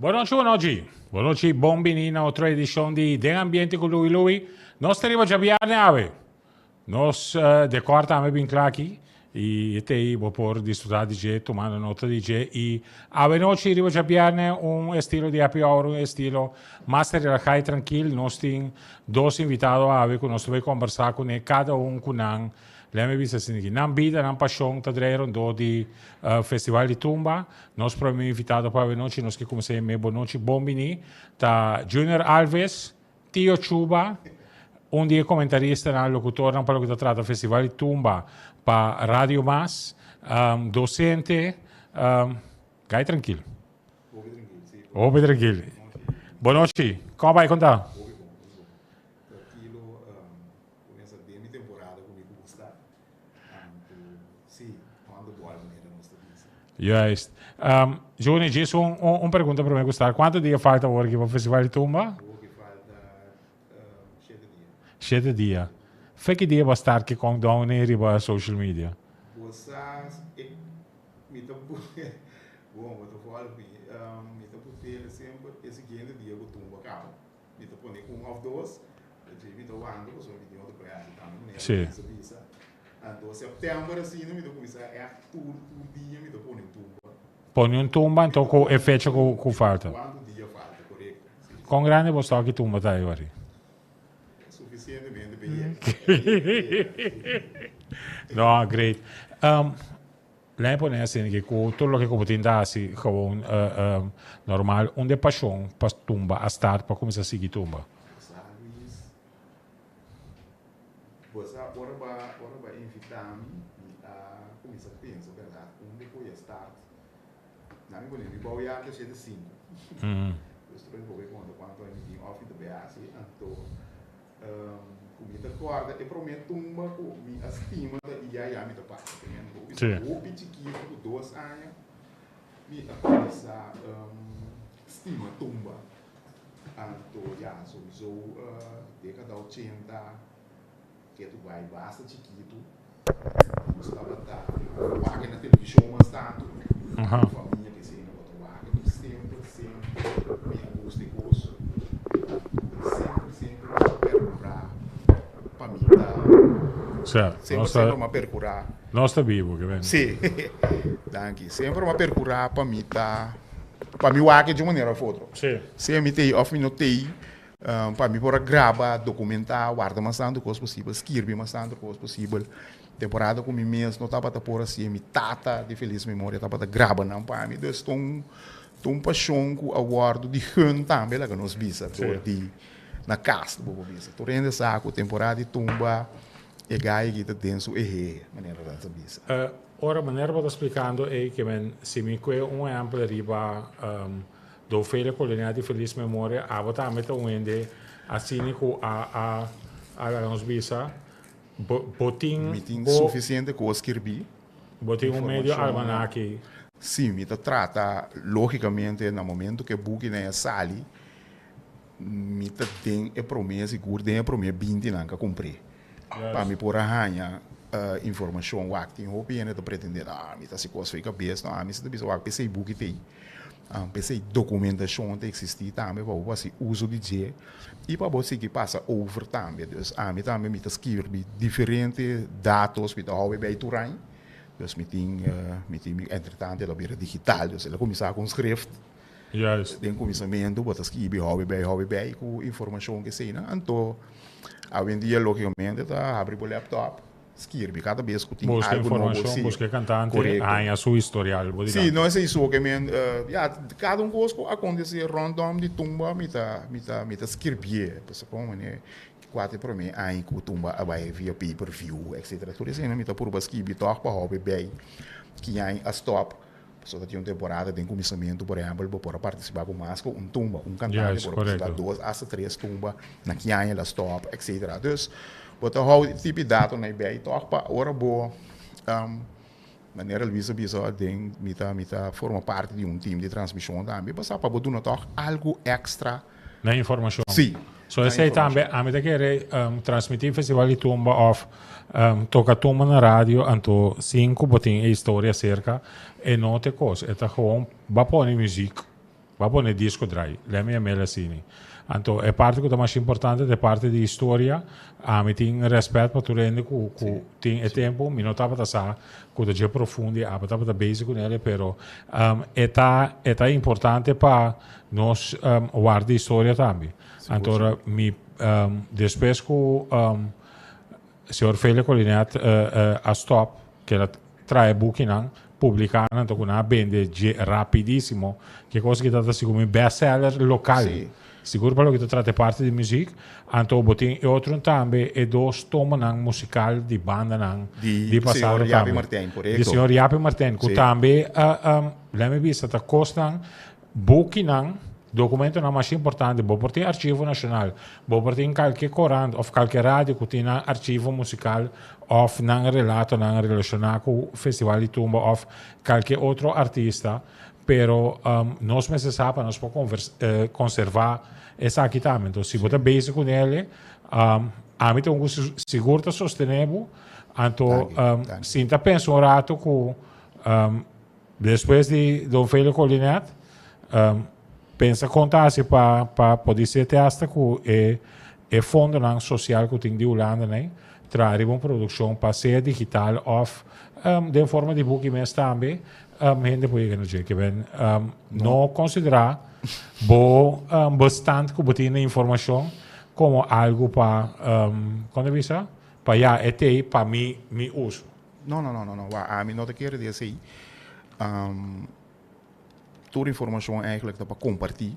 Bon nochi, bon nochi. Bon nochi, bon bini na otro edishon di Den Ambiente ku Louie Louie. Nos ta riba djabièrnè awe. Nos decor tambe bin kla aki i e t'ei bo por disfrutá di dje tumando nota di dje. I awe nochi riba djabièrnè un estilo di happy hour, un estilo mas relahá i trankil. Nos tin dos invitado awe ku nos ta bai kombersá kuné kada un ku nan Lemme bisa asina aki, nan bida, nan pashon ta drei rondó di Festival di Tumba. Nos prome invitado pa awenochi, nos ke kuminsá yam'é bonochi bon biní, ta Junior Alves, Tio Chuba, un di e komentaristanan, lokutornan pa loke ta trata Festival di Tumba pa Radio Mas, dosente, Gai trankil. Hopi trankil, si. Hopi trankil. Bonochi, kon a bai konta? Hopi bon, hopi bon. Trankilo. Kuminsá den mi temporada ku mi gusta, anto si, on the ball manera nos ta bisa. Juist. Juni, djis un un pregunta promé ku start. Kuantu dia falta awor aki pa Festival di Tumba? Awor ki falta shete dia. Shete dia. Fe ki dia bo a start ki countdown ei riba social media? Bo sa e mi ta bon bo ta follow mi. Mi ta putele semper e siguiente dia ku tumba kaba. Mi ta pone un of dos, dje mi ta wanta pasobra mi tin otro ku hasi tambe manera mi bisa bisa. Anto september asina mi ta kuminsá ègt tur tur dia mi ta pone un tumba. Pone un tumba anto ku e fecha ku ku falta. Kuantu dia falta, korekto. Si. Kon grandi bo stòk di tumba ta ei wari? Sufisientemente pa yega. No, great. Lei pone asina ki ku tur loke ku bo tin ta hasi gewoon normal unda e pashon pa tumba a start pa kuminsá sigui tumba? Bo sa Luis, bo sa ora bo a ora bo a invita mi, mi a kuminsá pensa bèrdat unda ku e start. Na mi pone mi bou ya ta shete sinku. Dus tur mi por konta kuantu aña mi tin òf mi ta bay hasi anto. Ku mi ta kòrda e promé tumba ku mi a stima ta i yaya mi ta pasa ku mi. Hopi hopi chikitu ku dos aña mi a kuminsá stima tumba. Anto ya souiso dékada ochenta ketu bai basta chikitu nos tabata wak na televishon mas tantu. Famia ke esei tabata wak. Semper semper mi a gusta e kos. Semper semper mi a perkurá pa mi ta. Semper semper mi a perkurá. Nos ta bibu ke bende. Si, danki. Semper mi a perkurá pa mi ta, pa mi wak di un manera òf otro. Sea mi t'ei òf mi no t'ei, pa mi por a graba, dokumentá, warda mas tantu kos posibel, skirbi mas tantu kos posibel. Temporada ku mi mes no tabata por hasié, mi tata di felis memoria tabata graba nan pa mi. Dus ta un ta un pashon ku a wòrdu di gun tambe laga nos bisa dor di na kas bo por bisa. Tur hende sa ku temporada di tumba e gai aki ta den su ehehe, manera nan ta bisa. Ora manera bo ta splikando ei ke men si mi kue un ehèmpel riba Dofele Kolonial di felis memoria abo tambe ta un hende asina ku a a a laga nos bisa Bo, bo tin. Mi tin bo, sufisiente kos skirbí. Bo tin un medio almanaki. Sí, mi ta trata, lógikamente, na momento ku e bukinan a sali, mi ta den e promé, sigur den e promé bintinan ku a kumpr'é. Pa mi por a haña informashon. Wak, tin hopi hende ta pretendé, no, mi ta hasi kos fo'i kabes. No, ami si ta bisa, wak, p'esei buki t'ei. P'esei dokumentashon ta eksistí tambe pa bo hasi uso di dje i pa bo sigui pasa over tambe. Dus ami tambe mi ta skirbi diferente datos, mi ta hou e bei tur aña. Dus mi tin mi tin mi entretanto el a bira digital, dus el a kuminsá ku un schrift. Juist. Den kuminsamentu bo ta skibi hou e bei hou e bei ku informashon k'eseinan. Anto awendia lógikamente ta habri bo laptop. Skirbi kada bes ku tin Buska algu nobo, informashon, sí. buska e kantante, Korekto. haña su historial bo Sí, dilanti. no esei so ke men, ya, kada un kos ku akontesé rondom di tumba mi ta, mi ta, mi ta skirbié. Pasobra komo manera kua ta e promé aña ku tumba a bai via pay per view, etcetera. Tur eseinan mi ta purba skibi tòg pa hòbi bei ki aña a stòp. Pasobra tin un temporada den kuminsamentu, por ehèmpel, bo por a partisipá ku mas ku un tumba. Un kantante Juist, por a partisipá korekto. dos asta tres tumba na ki aña el a stòp, etcetera. Dus, bo ta hou e tipi datonan ei bei tòg pa ora bo, manera Luis a bisa den mi ta mi ta forma parti di un tim di transmishon tambe, bo sa pa bo duna tòg algu èkstra. Na informashon. Sí. So esei tambe ami ta kere transmití Festival di Tumba òf toka tumba na radio anto sin ku bo tin e historia serka e no ta e kos. E ta gewoon ba pone muzik. Bo a pone disco drai, lèmi yam'el asini. Anto e parti ku ta mas importante ta e parti di historia. Ami tin rèspèt pa tur hende ku ku tin e tempu. Mi no tabata sa ku ta dje profundo i abo tabata bezig ku nel, pero e ta e ta importante pa nos warda historia tambe. Anto ora mi despues ku Señor Felix Colinet a stop ke el a traha e bukinan, publiká nan, anto ku nan a bende dje rapidísimo. Ke kos ki ta ta sigur mi best seller lokal. Sigur pa loke ta trata e parti di muzik. Anto bo tin e otro tambe, e dos tomonan musikal di bandanan di pasado tambe. Di señor Yapi Martijn, korekto. Di señor Yapi Martijn, ku tambe, lèmi bisa, ta kosnan Bukinan, dokumentonan masha importante. Bo por tin Archivo Nashonal, bo por tin kalke korant òf kalke radio ku tin nan archivo musikal òf nan relatonan relashoná ku Festival di Tumba òf kalke otro artista, pero nos mester sa pa nos por konservá esaki tambe. Entonces si bo ta bezig ku nele, ami ta un ku sigur ta sostené bo, anto sinta pensa un rato ku Despues di Don Felix Colinet, pensa kon ta hasi pa pa podisé te hasta ku e e fondonan sosial ku tin di Hulanda nei traha riba un produkshon pa sea digital òf den forma di buki mes tambe hende por yega na dje. Ke ben no konsiderá bo bestand ku bo tin na informashon komo algu pa kon ta bisa pa ya e tei pa mi mi uso. No, no, no, no, no. Wa, ami no ta kere di esei. Um, tur informacion eigenlijk ta pa comparti.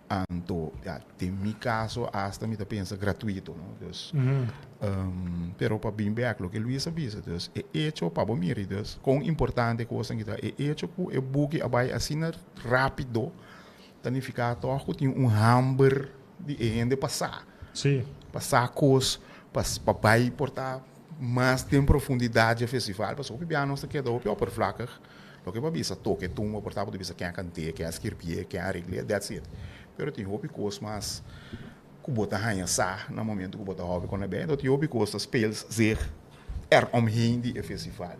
Anto, ja, den mi caso hasta mi ta pensa gratuito, no? Dus, mm -hmm. um, pero pa bin back, loke Luis a bisa, dus, e hecho, pa bo miri, dus, kon importante cosnan kita, e hecho ku e buki a bai asina rapido, ta nifica toch ku tin un hamber di e hende pa sa. Sí. Pa sa cos, pa, pa bai por ta Mas den profundidad dje festival, pasobra hopi bia nos ta keda hopi oppervlakkig. Loke bo a bisa toke e tumba por ta bo ta bisa ken a kant'é, ken a skirbié, ken a aregl'é, that's it. Pero tin hopi kos mas ku bo ta haña sa na momento ku bo ta hòbi kon a bai. Enton tin hopi kos ta speel zich er omheen di e festival.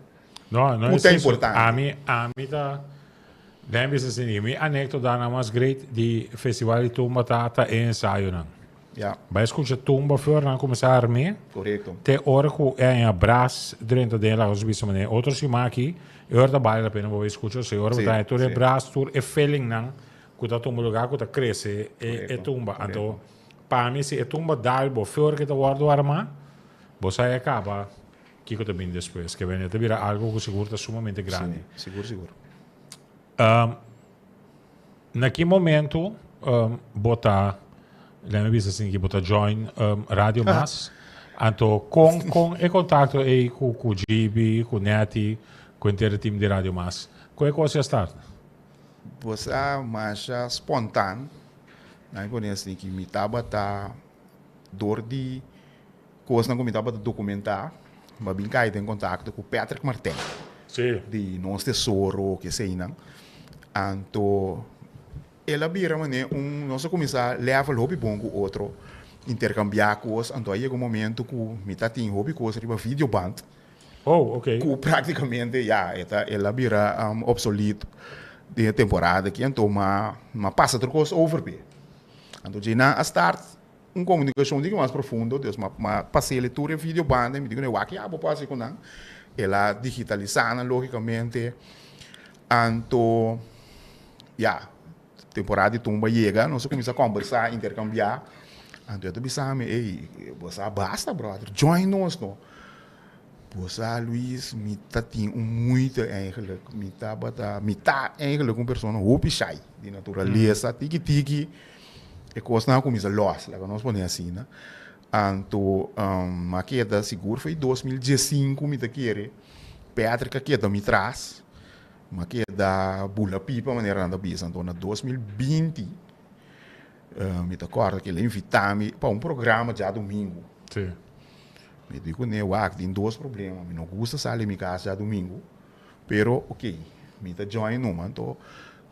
No, no Ku es ta eso. importante. Ami, ami ta, den bisa asina, mi anekdotanan mas great di festival di tumba ta ta e ensayonan. Ja. Bai skucha tumba for nan kuminsá arm'é. Korekto. Te ora ku e haña bras drenta den laga nos bisa manera otro siman aki e ora ta bale la pena bo bai skucha osei ora bo ta haña tur e bras tur e feelingnan ku ta tuma lugá ku ta krese e tumba. Anto pa mi si e tumba dal bo for ke ta wòrdu armá bo sa e kaba kiko ta bini despues ke bini ta bira algu ku sigur ta sumamente grandi. Sigur sigur. Na ki momento bo ta, lei mi bisa asin ki bo ta join Radio Mas? Anto kon kon e kontakto ei ku ku GB, ku Netty, ku henter e team di Radio Mas? Kon e kos a start? Bo sa masha spontan, nan mi pone asin ki mi tabata dor di kosnan ku mi tabata dokumentá, mi a bin kai den kontakto ku Patrick Martijn. Sí. Di Nos Tesoro, keseinan. Anto el a bira manera un, nos a kuminsá level hopi bon ku otro, interkambiá kos, anto a yega un momento ku mi ta tin hopi kos riba videoband. Oh, ok. Ku práktikamente ya e ta, el a bira obsoleto den e temporada aki, anto m'a m'a pasa tur kos over p'e. Anto dje nan a start un komunikashon diki mas profundo, dus m'a m'a pas'el tur e videoband, mi di ku nan, wak ya bo por hasi ku nan. El a digitalisá nan lógikamente. Anto, ya, temporada di tumba yega, nos a kuminsá kòmbersá, interkambiá. Anto e ta bisa mi, ey, bo sa basta bròder, join nos no. Bo sa Luis, mi ta tin un moeite eigenlijk, mi tabata, mi ta eigenlijk un persona hopi shai di naturalesa, tiki tiki e kosnan a kuminsá lòs, laga nos pone asina. Anto, mi a keda sigur for di 2015 mi ta kere. Patrick a keda mi tras, mi a keda bula pipa manera nan ta bisa. Anto na 2020 mi ta kòrda ku el a invitá mi pa un programa djadumingu. Sí. Mi di kuné, wak, tin dos problema, mi no gusta sali mi kas djadumingu, pero oké, mi ta join numa. Anto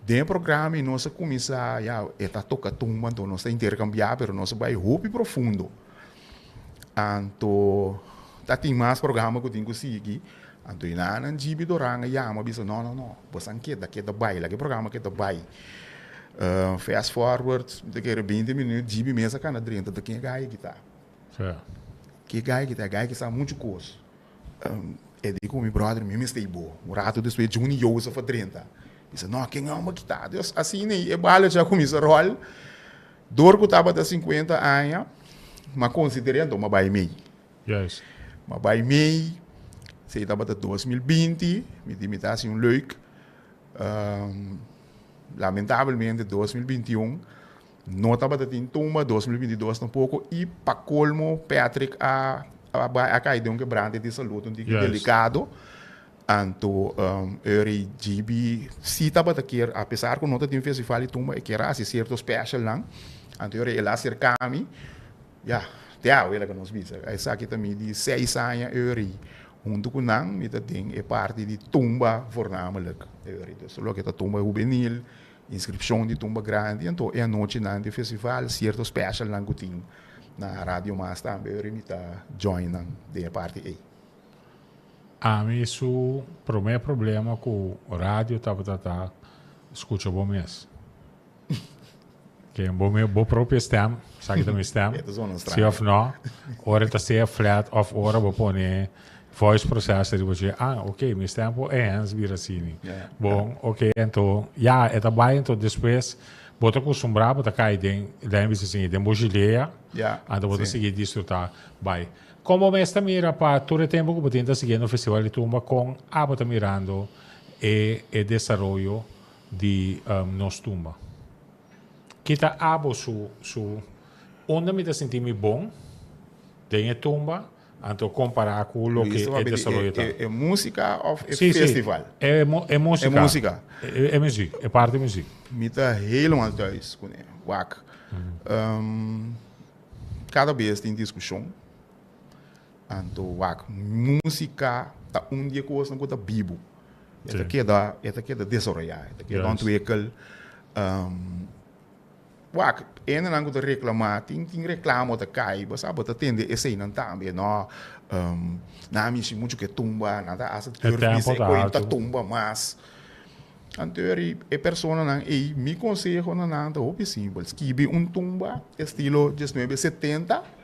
den e programa nos a kuminsá, ya, e ta toka tumba, anto nos ta interkambiá, pero nos a bai hopi profundo. Anto ta tin mas programa ku tin ku sigui. Anto i nan nan djibi Doran a yama bisa no no no bosan keda keda bai laga e programa keda bai. Fast forward, mi ta kere 20 minuut, Gibi mes a kana drenta, ta ken e gai aki ta? Ke gai aki ta? E gai aki sa muchu kos. E di ku mi brother, mi mester i bo. Un rato despues Juni Joseph a drenta. Bisa, no, ken hòmber ki ta? Dus asina ei e bala ya kuminsá ròl. Dor ku tabata 50 aña, m'a konsider'é anto m'a bai mei. M'a bai mei, esei tabata 2020, mi di mi ta hasi un leuk. Lamentablemente 2021 no tabata tin tumba, 2022 tampoco y pa colmo Patrick a a bai a cay den un quebrante di salud un tiki delicado. Anto Uri GB si tabata kier a pesar cu no ta tin festival di tumba e kier a haci cierto specialnan. Anto Uri el a acerca mi ya te awe laga nos bisa esaki ta mi di seis aña Uri Huntu ku nan mi ta den e parti di tumba voornamelijk. Dus loke ta tumba hubenil, inskripshon di tumba grandi, anto e anochinan di festival sierto specialnan ku tin na Radio Mas tambe mi ta join nan den e parti ei. Ami su prome problema ku radio tabata ta skucha bo mes. Ke bo me bo propio stem, sa ki ta mi stem. E ta zona Si straño. of no, ora e ta sea flat of ora bo pone voice processor riba dje, ah, ok, mi stem por enhance bira asini. Ja, Bon, ok, anto, ya, e ta bai, anto despues bo ta kustumbrá, bo ta kai den, den bisa asini, den bo gilea, Ja, anto bo ta si. sigui disfrutá. Bai. Kon bo mes ta mira pa tur e tempu ku bo tin ta siguiendo Festival di Tumba, kon abo ta mirando e e desaroyo di nos tumba. Kita abo su su unda mi ta sinti mi bon den e tumba anto compara cu loke Luis, e desaroyo ta. E, e musica of e Sí, sí. festival? E, e musica. E musica. E, e muziek, e parti muziek. Mi ta helemaal thuis kuné. Wak. Cada bes tin discusion. Anto wak, músika ta un di e kosnan ku ta bibu. E ta keda, e ta keda desaroyá, e ta keda ontwikkel. Wak, hendenan ku ta reklamá, tin tin reklamo ta kai, bo sa bo ta tende eseinan tambe, no, nan a mishi muchu ku e tumba, nan ta hasta durf bisa e koe ta tumba mas. Anto e personanan ei, mi konseho na nan ta hopi simpel, skibi un tumba estilo diesnuebe setenta,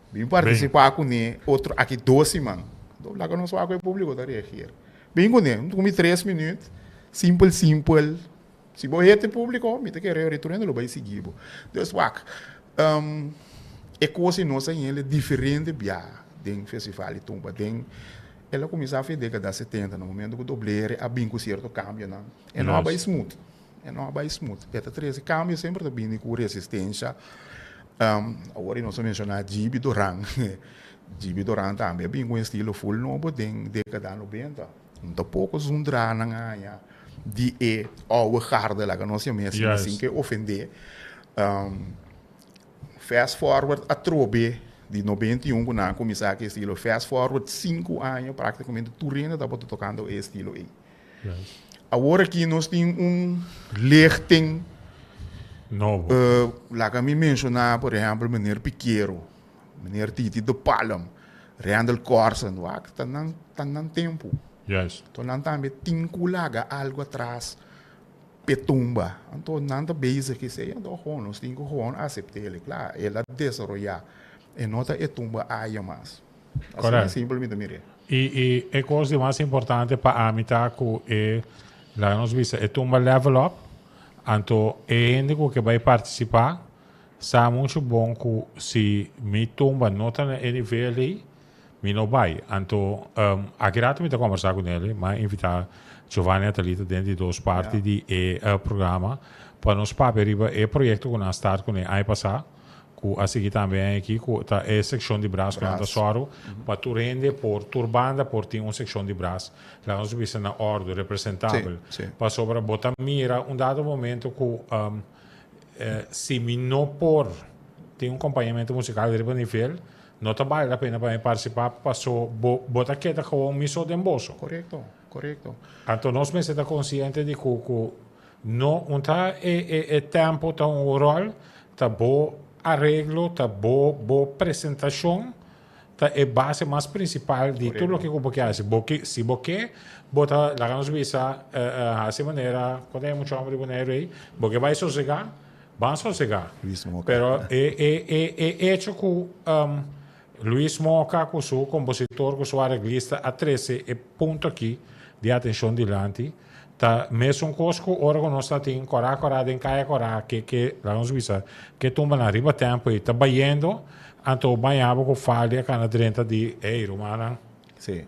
Bin partisipá kuné otro aki dos siman. Laga nos wak ku e públiko ta reagir. Bin kuné, un tuma tres minüt, simpel simpel. Si bo hete públiko, mi ta kere yori tur hende lo bai sigui bo. Dus wak, e kos ei nos a hende diferente bia den festival di tumba. Den el a kuminsá fin dékada setenta, na momento ku Doblere a bin ku sierto kambionan. E no a bai smooth. E no a bai smooth. E ta trese cambio semper ta bini cu resistencia. Awor nos a menciona Gibi Doran. Gibi Doran tambe a bini cu un estilo full nobo den decada 90. No ta poco zundra nan haña di e oude garde, laga nos yama asina, sin ke ofende. Fast forward atrobe di 91 cu nan a cuminsa cu e estilo. Fast forward 5 aña practicamente tur hende tabata tocando e estilo ey. Awor aki nos tin un lichting nobo. Laga mi menshoná por ehèmpel meneer Piquero, meneer Titi de Palm, Randall Corsen, wak ta nan ta nan tempu. Anto nan tambe tin ku laga algu atras p'e tumba. Anto nan ta bezig esei, anto gewoon nos tin ku gewoon asept'el. Kla, el a desaroyá, e no ta e tumba aya mas. Asina simpel mi ta mir'é. I e kos di mas importante pa ami ta ku e, laga nos bisa, e tumba level up, anto e hende ku ke bai partisipá sa muchu bon ku si mi tumba no ta na e nivel ei, mi no bai. Anto aki rato mi ta kombersá ku Nelly, mi a invitá Giovanni Atalita den di dos parti di e programa pa nos papia riba e proyekto ku nan a start kuné aña pasá. Ku a sigui tambe aña aki ku ta e sekshon di bras ku nan ta sòru pa tur hende por tur banda por tin un sekshon di bras laga nos bisa na òrdu representabel pasobra bo ta mira un dado momento ku si mi no por tin un kompañamento musikal riba nivel no ta bale la pena pa mi partisipá paso bo bo ta keda gewoon mi so den boso. Korekto korekto. Anto nos mester ta konsiente di ku ku No, un ta e e e tempo ta un rol, ta bo areglo, ta bo bo presentacion. Ta e base mas prinsipal di tur loke ku bo ke hasi. Bo ke, si bo ke, bo ta, laga nos bisa, hasi manera, kon ta e mucha hòmber di Boneiru ei? Bo ke bai sosegá, ban sosegá. Luis Moca. Pero e, e, e, e echo ku Luis Moca ku su kompositor, ku su areglista a trese e punto aki di atenshon dilanti, ta mesun kos ku ora ku nos ta tin kòrá kòrá den kaya kòrá ke ke laga nos bisa ke tumbanan riba tèmpo ei ta bayendo anto baña bo ku faldi a kana drenta di ey rumannan Sí.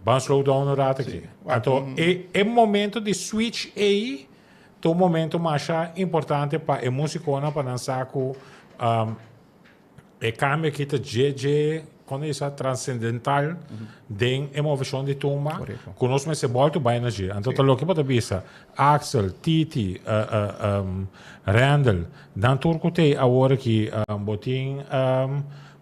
ban slow down un rato aki. Sí. Anto e e momento di switch ei ta un momento masha importante pa e musikonan pa nan sa ku E kambio aki ta dje dje, kon ta bisa, transendental den e moveshon di tumba ku nos mester bòltu bai na dje. Anto ta loke bo ta bisa, Axel, Titi, Randall, nan tur ku t'ei awor aki, bo tin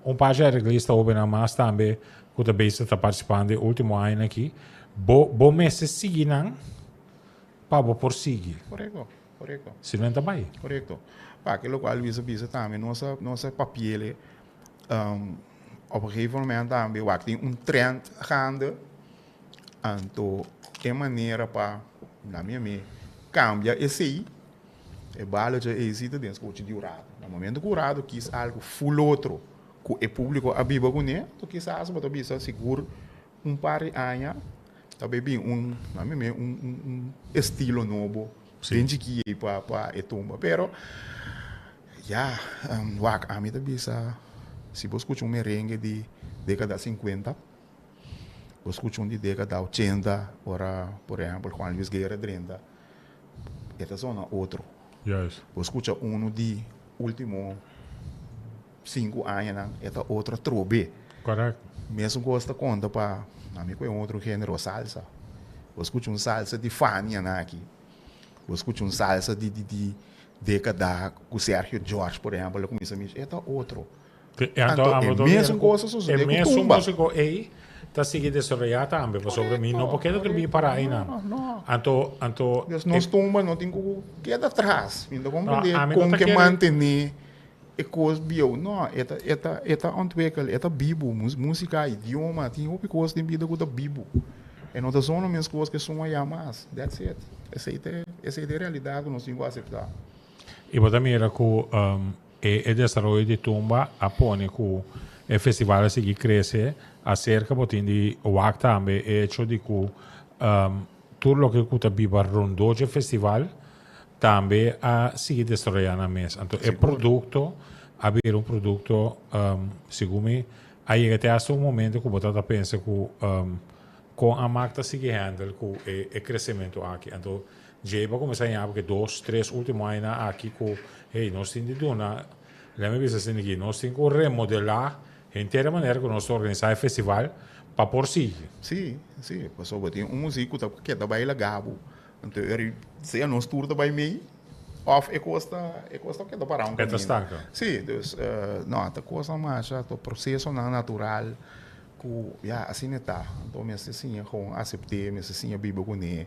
un par dje areglista hóbennan mas tambe ku ta bezig ta partisipando e último añanan aki. Bo bo mester sigui nan pa bo por sigui. Korekto. Korekto. Si no e ta bai. Korekto. Pa ke lokual Luis a bisa tambe, nos a nos a papiele op een gegeven moment tambe wak tin un trend gaande, anto e manera pa na mi mi kambia esei, e balotje ei si ta den skochi di hurado. Na momento ku hurado kis algu ful otro ku e públiko a biba kuné, anto kisas bo ta bisa sigur un par di aña ta bay bin un na mi un un un estilo nobo den chiki ei pa pa e tumba pero ya wak ami ta bisa si bo skucha un merengue di dekada sinkuenta bo skucha un di dekada ochenta ora por ehempel Juan Luis Guerra drenta e ta sona otro bo skucha uno di ultimo Sinku añanan e ta otro atrobe. Correct. Mesun cos ta conta pa ami cu e otro genero salsa. Bo scucha un salsa di Fania nan aki. Bo scucha un salsa di di di decada cu Sergio George por ehempel a cuminsa mishi e ta otro. Anto e mesun cos a sucede cu tumba. E mesun musico ey ta sigui desaroya tambe pasobra mi no por keda drumi para eynan. Anto anto. Dus nos tumba no tin cu keda atras. Mi no ta comprende con ke mantene. E kos bieu, no, e ta, e ta, e ta ontwikkel, e ta bibu. Músika, idioma, tin hopi kos den bida ku ta bibu. E no ta zona mes kos ku esun ayá mas. That's it. Esei ta, esei ta e realidat ku nos tin ku aseptá. I bo ta mira ku e e desaroyo di tumba a pone ku e festival a sigui krese aserka bo tin di wak tambe e hecho di ku tur loke ku ta biba rondó dje festival Tambe a sigui desaroyá nan mes. Anto e produkto a bira un produkto, segun mi, a yega te hasta un momento ku bo ta ta pensa ku kon Amak ta sigui handle ku e kresementu aki. Anto djei bo a kuminsá haña bo ke dos, tres último añanan aki ku, hey, nos tin di duna, lèt mi bisa asina aki, nos tin ku remodelá henter e manera ku nos ta organisá e festival pa por sigui. Sí, sí, pasobra bo tin un muzik ku ta keda baila gabo. Anto eri sea nos tur ta bai mei of e kos ta e kos ta keda pará un E ta kaminda. stanka. Sí, dus no ta kosnan masha ta prosesonan natural ku ya asina e ta. Anto mester siña gewoon asept'é, mester siña biba kuné,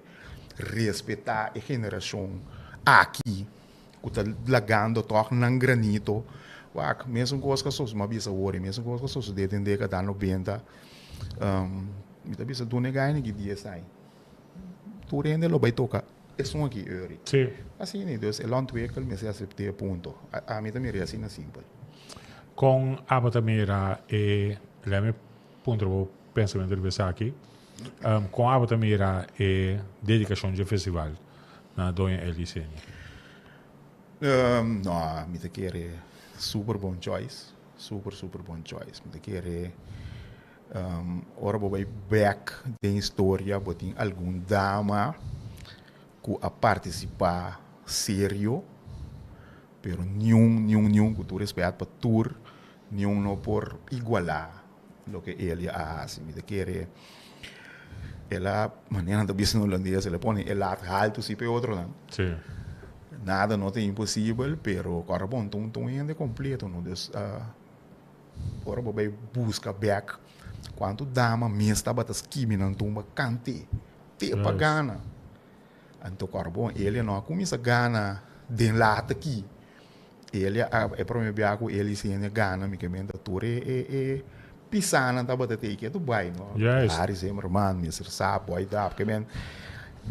respetá e generashon aki ku ta lagando tòg nan granito. Wak, mesun kos ku a sos, mi a bisa awor, e mesun kos ku a sosodé den dékada nobenta, mi ta bisa duna e gai ki dies ai. Tur hende lo bai toca esun aki Uri. Sí. Asina, dus e lontwikkel mester acepte punto. Ami ta mira asina simpel. Con abo ta mira e, lei mi puntra bo pensamento riba esaki, con abo ta mira e dedicacion dje festival na Doña Eli Seni? No, mi ta kere super bon choice, super super bon choice. Mi ta kere Ora bo bai bek den historia bo tin algun dama ku a partisipá serio, pero niun niun niun ku tur respet pa tur niun no por igualá loke Elia a hasi. Mi ta kere el a manera nan ta bisa na hulandes el a pone e lat haltu si pa e otronan. Nada no ta imposibel pero kòrda bon ta un hende kompleto no dus. Ora bo bai buska bek kuantu dama mes tabata skibi nan tumba kant'é te pa gana. Anto kòrda bon Elia no a kuminsá gana den lata aki. Elia a e promé bia ku Elia i Senia gana mi ke menta tur e e e. Pisanan tabata tei ketu bai no. Juist. Harry Zimmerman, Mister Sa, Boy Dap, ke men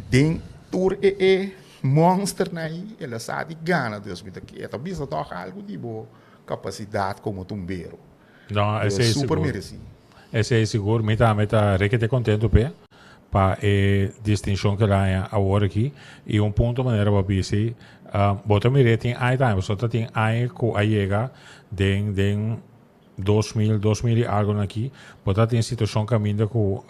den tur e e monsternan ei el a sa di gana. Dus mi ta e ta bisa tòg algu di bo kapasidat komo tumbero. No, esei Super sigur. meresí. Esei sigur. Mi tambe ta rekete kontentu p'e pa e distinshon ku el a haña awor aki. I un punto manera bo a bisa, bo ta mir'é tin aña tambe, pasobra ta tin aña ku a yega den den 2000, 2000 i algo nan aki, bo ta tin situacion caminda cu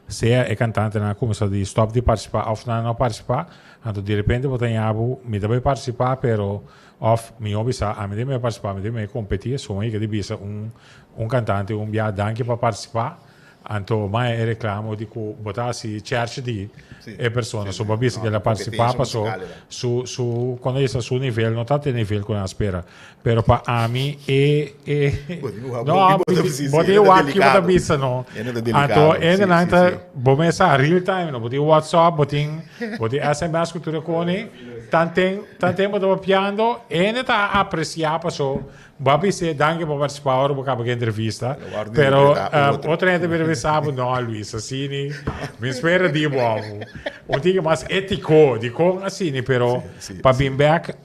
sea e cantantenan a cuminsa di stop di participa of nan no participa, anto di repente bo ta ña bo, mi ta bay participa pero of mi bisa ami den bay participa, mi den bay competi, so mi yega di bisa un un cantante un bia danki pa participa. Anto maya e reclamo di cu bo ta haci cherche di e persona. So bo a bisa cu el a participa paso su su cuando yesa su nivel no ta te nivel cu nan a spera. Pero pa ami e e no bo tin wak ki bo ta bisa no. Anto e nan ta bo mes sa real time no. Bo tin WhatsApp bo tin bo tin sms cu tur e coni. Tanten tanten bo ta papiando hende ta aprecia paso Bo a bis'é danki pa partisipá ora bo kaba ku e entrevista, pero otro hende bira bisa bo, no Luis, asini mi spera di bo awo. Un tiki mas étiko, dikon asini, pero pa bin bèk,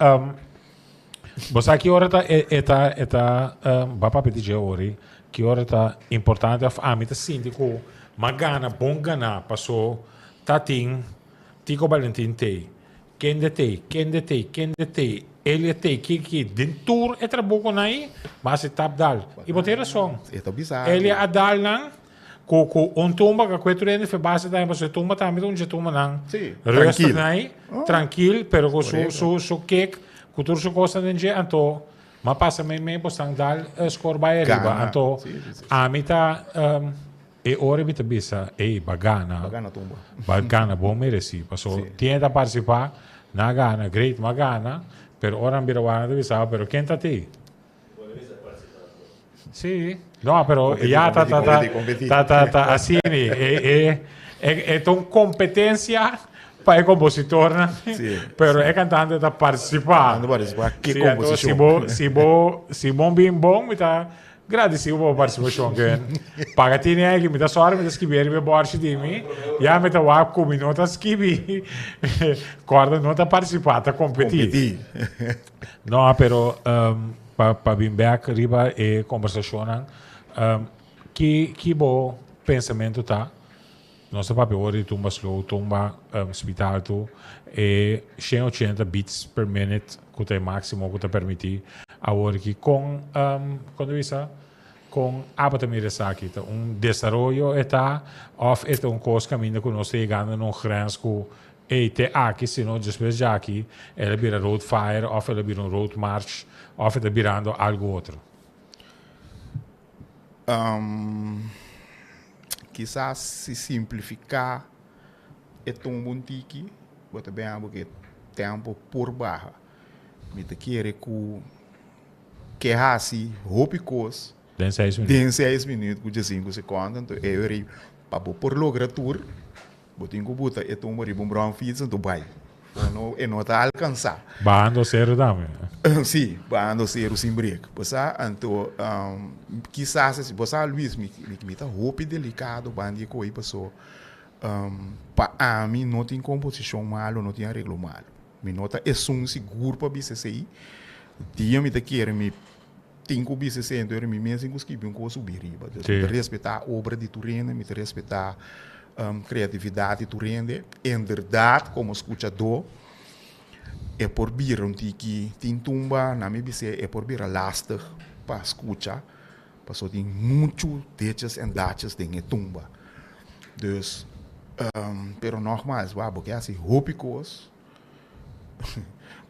bo sa ki ora ta e ta e ta bo a papia di dje ori, ki ora ta importante òf ami ta sinti ku m'a gana bon ganá paso ta tin Tico Valentin t'ei. Kende t'ei, kende t'ei, kende t'ei, Elia t'ei, ki ki, den tur e trabuconan ei, mas e tap dal. I bo tin rason. E ta bisa Elia a dal nan ku ku un tumba ka kue tur hende fe base tambe pasobra e tumba tambe ta un dje tumbanan Sí, rustig trankil. nan ei, trankil, pero ku su su su kek, ku tur su kosnan den dje, anto m'a pasa meimei bosnan dal skor bai ariba. Gana. Anto Sí, sí, sí. ami ta E ora mi ta bisa, ey, ba gana. Ba gana tumba. Ba gana bon mereci. Paso Sí. tien ta participa, nan a gana, great, ma gana, pero ora nan bira wak nan ta bisa, pero ken ta ti? Sí. No, pero Competi, ya ta, ta, ta, competi, competi, ta, ta, ta, asina, e, e, e, e ta un competencia pa e compositornan, Sí, pero e cantante ta participa. Cantante participa, ke Sí, anto si composicion? bo, si bo, si bon bin bon, mi ta Gradisiu pa bo partisipashon Ken. Paga tini aki, mi ta sòri mi ta skibi riba e bòrchi di mi, ya mi ta wak ku mi no ta skibi, kòrda no ta partisipá, ta kompetí. Kompetí. No, pero pa pa bin bèk riba e kombersashonnan, ki ki bo pensamentu ta? Nos ta papia ora di tumba slow, tumba speed alto, e 180 beats per minute cu ta e maximo cu ta permiti awor aki. Con, con ta bisa, con abo ta mira esaki? Ta un desaroyo e ta of e ta un cos caminda cu nos ta yegando na un grens cu ey te aki, si no despues djaki el a bira road fire of el a bira un road march of e ta birando algo otro? Kisas si simplifiká e tumba un tiki, bo ta bia bo ku e tempu por baha. Mi ta kere ku ke hasi hopi kos Den seis minüt. den seis minüt ku diesinku sekònde, anto e ora ei pa bo por logra tur. Bo tin ku buta e tumba riba un bromfiets anto bai. Bo no, e no ta alkansá. Bahando seru tambe. Sí, bahando seru sin brek. Bo sa, anto kisas esi, bo sa Luis, mi mi ta hopi delikado banda di e ko'i paso pa ami no tin komposishon malu, no tin areglo malu. Mi no ta esun sigur pa bisa esei. Dia mi ta kere mi Tin ku bisa esei, enton mi mes tin ku skibi un kos subi riba. Dus mi ta respetá obra di tur hende, mi ta respetá kreatividat di tur hende. Inderdat, komo skuchadó e por bira un tiki tin tumba, nan mi bis'é e por bira lastig pa skucha, pasobra tin muchu ditches en datches den e tumba. Dus, pero nògmals, wak, bo ke hasi hopi kos.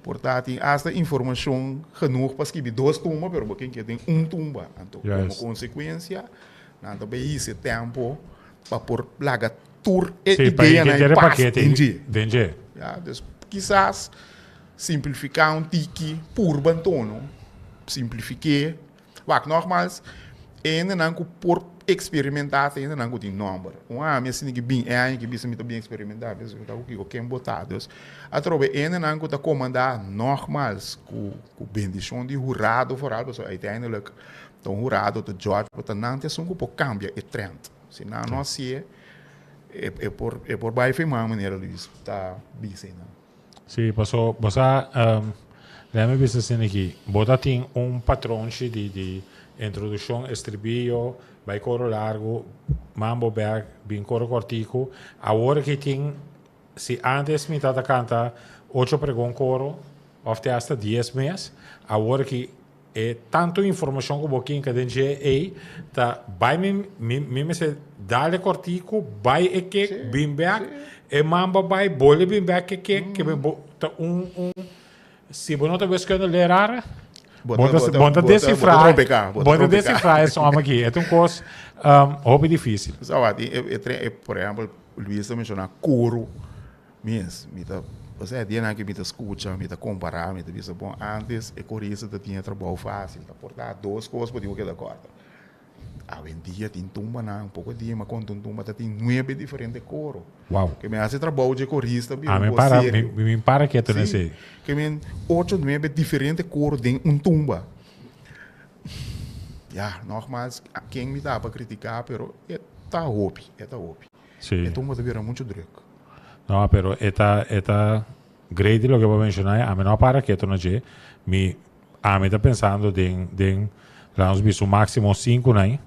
Por ta tin hasta informacion genoeg pa skibi dos tumba, pero bo ken ke den un tumba. Anto, como consecuencia, nan ta bay hisa e tempo pa por laga tur e Sí, pa ideanan ingetere pas pakete den dje. den dje. Ya, dus kisas simplifica un tiki, purba anto, no? Simplifiké. Wak, nogmaals. Hendenan ku por eksperimentá ta hendenan ku tin nòmber. Un ami asina ki bin e aña ki bisa mi ta bin eksperimentá, mi ta ku kiko ken bo ta. Dus atrobe hendenan ku ta komandá nògmals ku ku bendishon di hurado foral pasobra uiteindelijk ta un hurado ta judge bo ta nan ta esun ku por kambia e trend. Si nan no hasié e e por e por bai firmá manera Luis ta bisa einan. Sí, paso bo sa, lei mi bisa asina aki, bo ta tin un patronchi di di introduccion, estribillo, bai coro largo, mambo bek, bin coro cortico. Awor aki tin, si antes mi tata canta ocho pregon coro, of te hasta dies mes, awor aki E tantu informashon ku bo kinka den dje ei ta bai mi mi mi mester dal e kòrtiku bai e kek bin bèk e mamba bai bole bin bèk e kek ke bo ta un un si bo no ta wiskunde leraar bo ta bo ta desifrá bo ta desifrá e sòm aki e ta un kos hopi difisil. Sa wak e e por ehèmpel Luis ta menshoná koro. Mes, mi ta, osea dianan ki mi ta skucha, mi ta kompará, mi ta bisa, bon, ántes e korista ta tin e trabou fásil, ta por ta dos kos bo tin ku keda kòrta. Awendia tin tumbanan, poko dia mi a konta un tumba ta tin nuebe diferente koro. Wow. Ke men hasi trabou dje korista bira un kos serio. Mi para ketu na esei. Si, ke men ocho, nuebe diferente koro den un tumba. Ya, nogmaals, ken mi ta pa kritiká, pero e ta hopi, e ta hopi. Si. E tumba ta bira muchu druk. No, pero e ta, e ta great di loke bo a menciona, ami no a para keto na dje. Mi, ami ta pensando den, den, laga nos bisa un maximo sinku nai,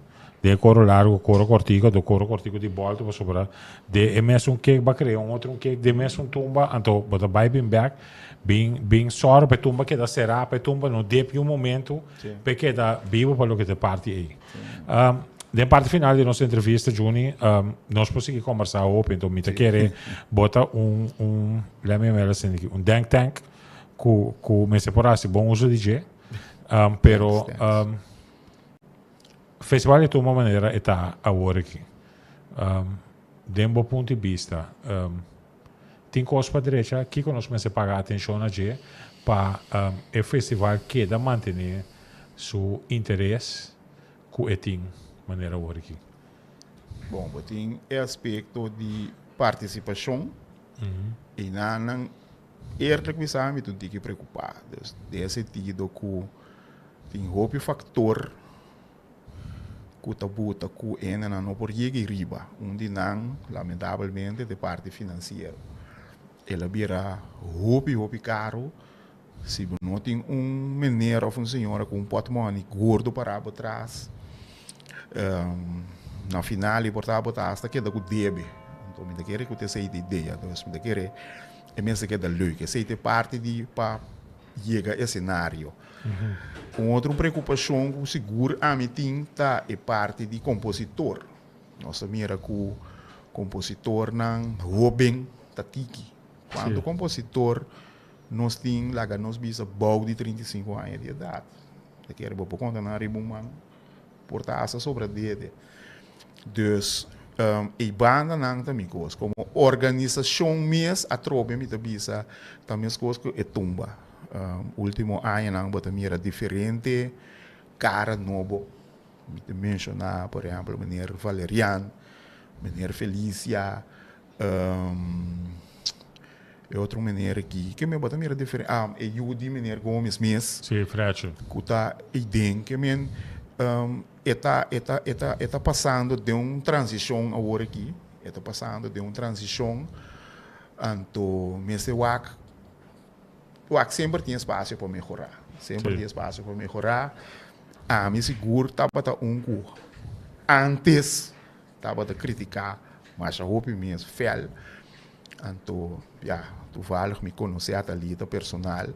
den e koro largo, koro kortiko, anto koro kortiko di bolto pasobra den e mesun kek bo a krea un otro kek den mesun tumba, anto bo ta bai bin bek, bin, bin sòru pa e tumba keda será, pa e tumba no dep niun momento, pa e keda bibo pa loke ta e parti ei. Den parti final di nos entrevista, Juni, nos por sigui conversa hopi, enton mi ta kere bo ta un, un, let me mira asina aki, un denk tank cu, cu mester por haci bon uso di dje, pero Festival di Tumba manera e ta awor aki, den bo punto di bista, tin cos pa drecha? Kico nos mester paga atencion na dje pa e festival keda mantene su interes ku e tin manera awor aki? Bon, bo tin e aspekto di partisipashon i nan nan eerlijk bisa mi ta un tiki preokupá. Dus den e sentido ku tin hopi faktor ku ta buta ku hendenan no por yega ei riba. Un di nan lamentabelmente ta e parti finansiero. El a bira hopi hopi karu. Si bo no tin un meneer of un señora cu un potmoni gordo para bo tras, na final e por ta bo ta hasta keda cu debe. Anto mi ta kere cu ta esey ta idea. Dus mi ta kere e mester keda leuk. Esey ta e parti di pa yega escenario. Un otro preocupacion cu sigur ami tin ta e parti di compositor. Nos ta mira cu compositornan hoben ta tiki. Cuanto compositor Nos tin laga nos bisa bou di 35 aña di edat. Ta kere bo por konta nan riba un man, por ta hasta sobra dede. Dus e bandanan ta mi kos. Komo organisashon mes atrobe mi ta bisa ta meskos ku e tumba. Ultimo añanan bo ta mira diferente kara nobo. Mi ta menshoná por ehèmpel meneer Valerian, meneer Felicia. E otro meneer aki, ke men bo ta mira diferente, ah, e yu di meneer Gomes mes. Sí, Fletcher. Ku ta eiden, ke men e ta, e ta, e ta, e ta pasando den un transishon awor aki, e ta pasando den un transishon, anto mester wak, wak semper tin espasio pa mehorá, semper tin espasio pa mehorá. Ami sigur tabata un ku antes Tabata critica masha hopi mes fel. Anto, ya, toevallig mi conoce Atalita personal.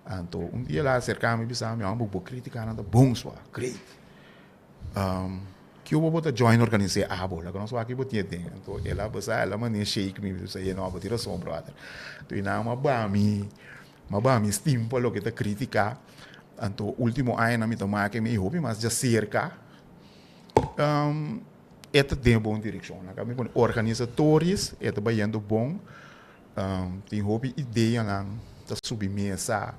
Anto, un dia el a acerca mi bisa mi, homber, bo criticanan ta bon sua, great. Kio bo bo ta join organise abo? Laga nos wak bo tin e den. Anto, el a bisa, el a mane shake mi, mi bisa, ye no, bo tin razon, brother. Anto, y nan a ba mi, a ba mi steam pa loke ta critica. Anto, ultimo añanan mi ta make mi hopi mas djacerca. E ta den bon direkshon. Laga mi pone organisatoris e ta bayendo bon. Tin hopi ideanan ta subi mesa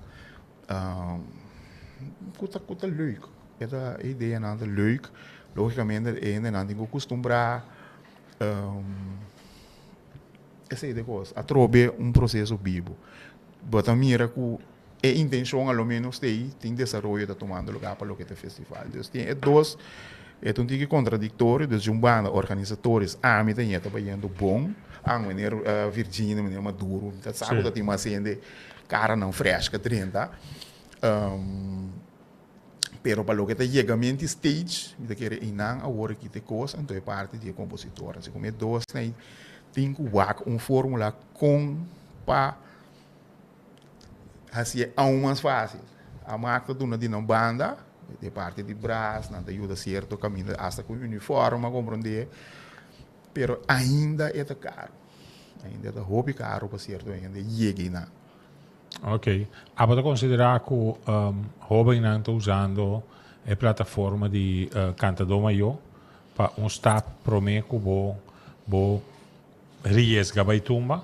ku ta ku ta leuk. E ta e ideanan ta leuk. Logicamente e hendenan tin ku kustumbrá esei ta e kos. Atrobe un proseso bibu. Bo ta mira ku e intenshon a lo menos ta ei, tin desaroyo ta tumando lugá pa loke ta e festival. Dus tin e dos, e ta un tiki kontradiktorio, dus di un banda organisatores, ami ta ñe ta bayendo bon, ah meneer Virginia, meneer Maduro, mi ta sa ku ta tin mas hende karanan fresh ka drenta. Pero pa loke ta yegamenti stage, mi ta kere einan awor aki ta e kos, anto e parti di e kompositor. Así ku mi e dos nei tin ku wak un formula kon pa hasié aun mas fásil. Amak ta duna di nan banda, e parti di bras, nan ta yuda sierto kaminda asta ku uniform a komprondé, pero ainda e ta karu. Ainda e ta hopi karu pa sierto hende yega einan. Ok. Abo ta considera cu hobennan ta usando e plataforma di Cantador Mayor pa un stap prome cu bo bo riesga bay tumba?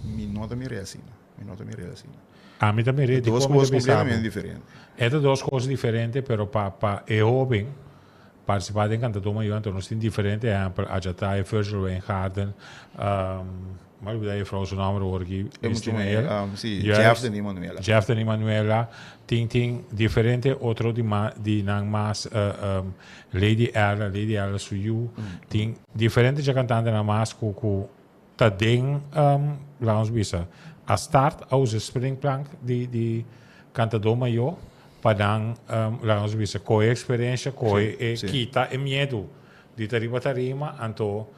Mi no ta mir'é asina. Mi no ta mir'é asina. Ami ta mir'é di Dos cos completamente diferente. E ta dos cos diferente pero pa pa e hoben participa den Cantador Mayor anto nos tin diferente ehempel Ajatay, Virgil Wijngaarden, Mi a olbida e vrouw su nomber awor aki. E mucho muher, si, Jeff Denis Manuela. Jeff Denis Manuela. Tin tin diferente otro di ma di nan mas Lady Ella, Lady Ella su yu. Tin diferente dje kantantenan mas ku ku ta den laga nos bisa a start a usa springplank di di kantadó mayó pa nan laga nos bisa kohe eksperensha, kohe e kita e miedu di ta riba tarima anto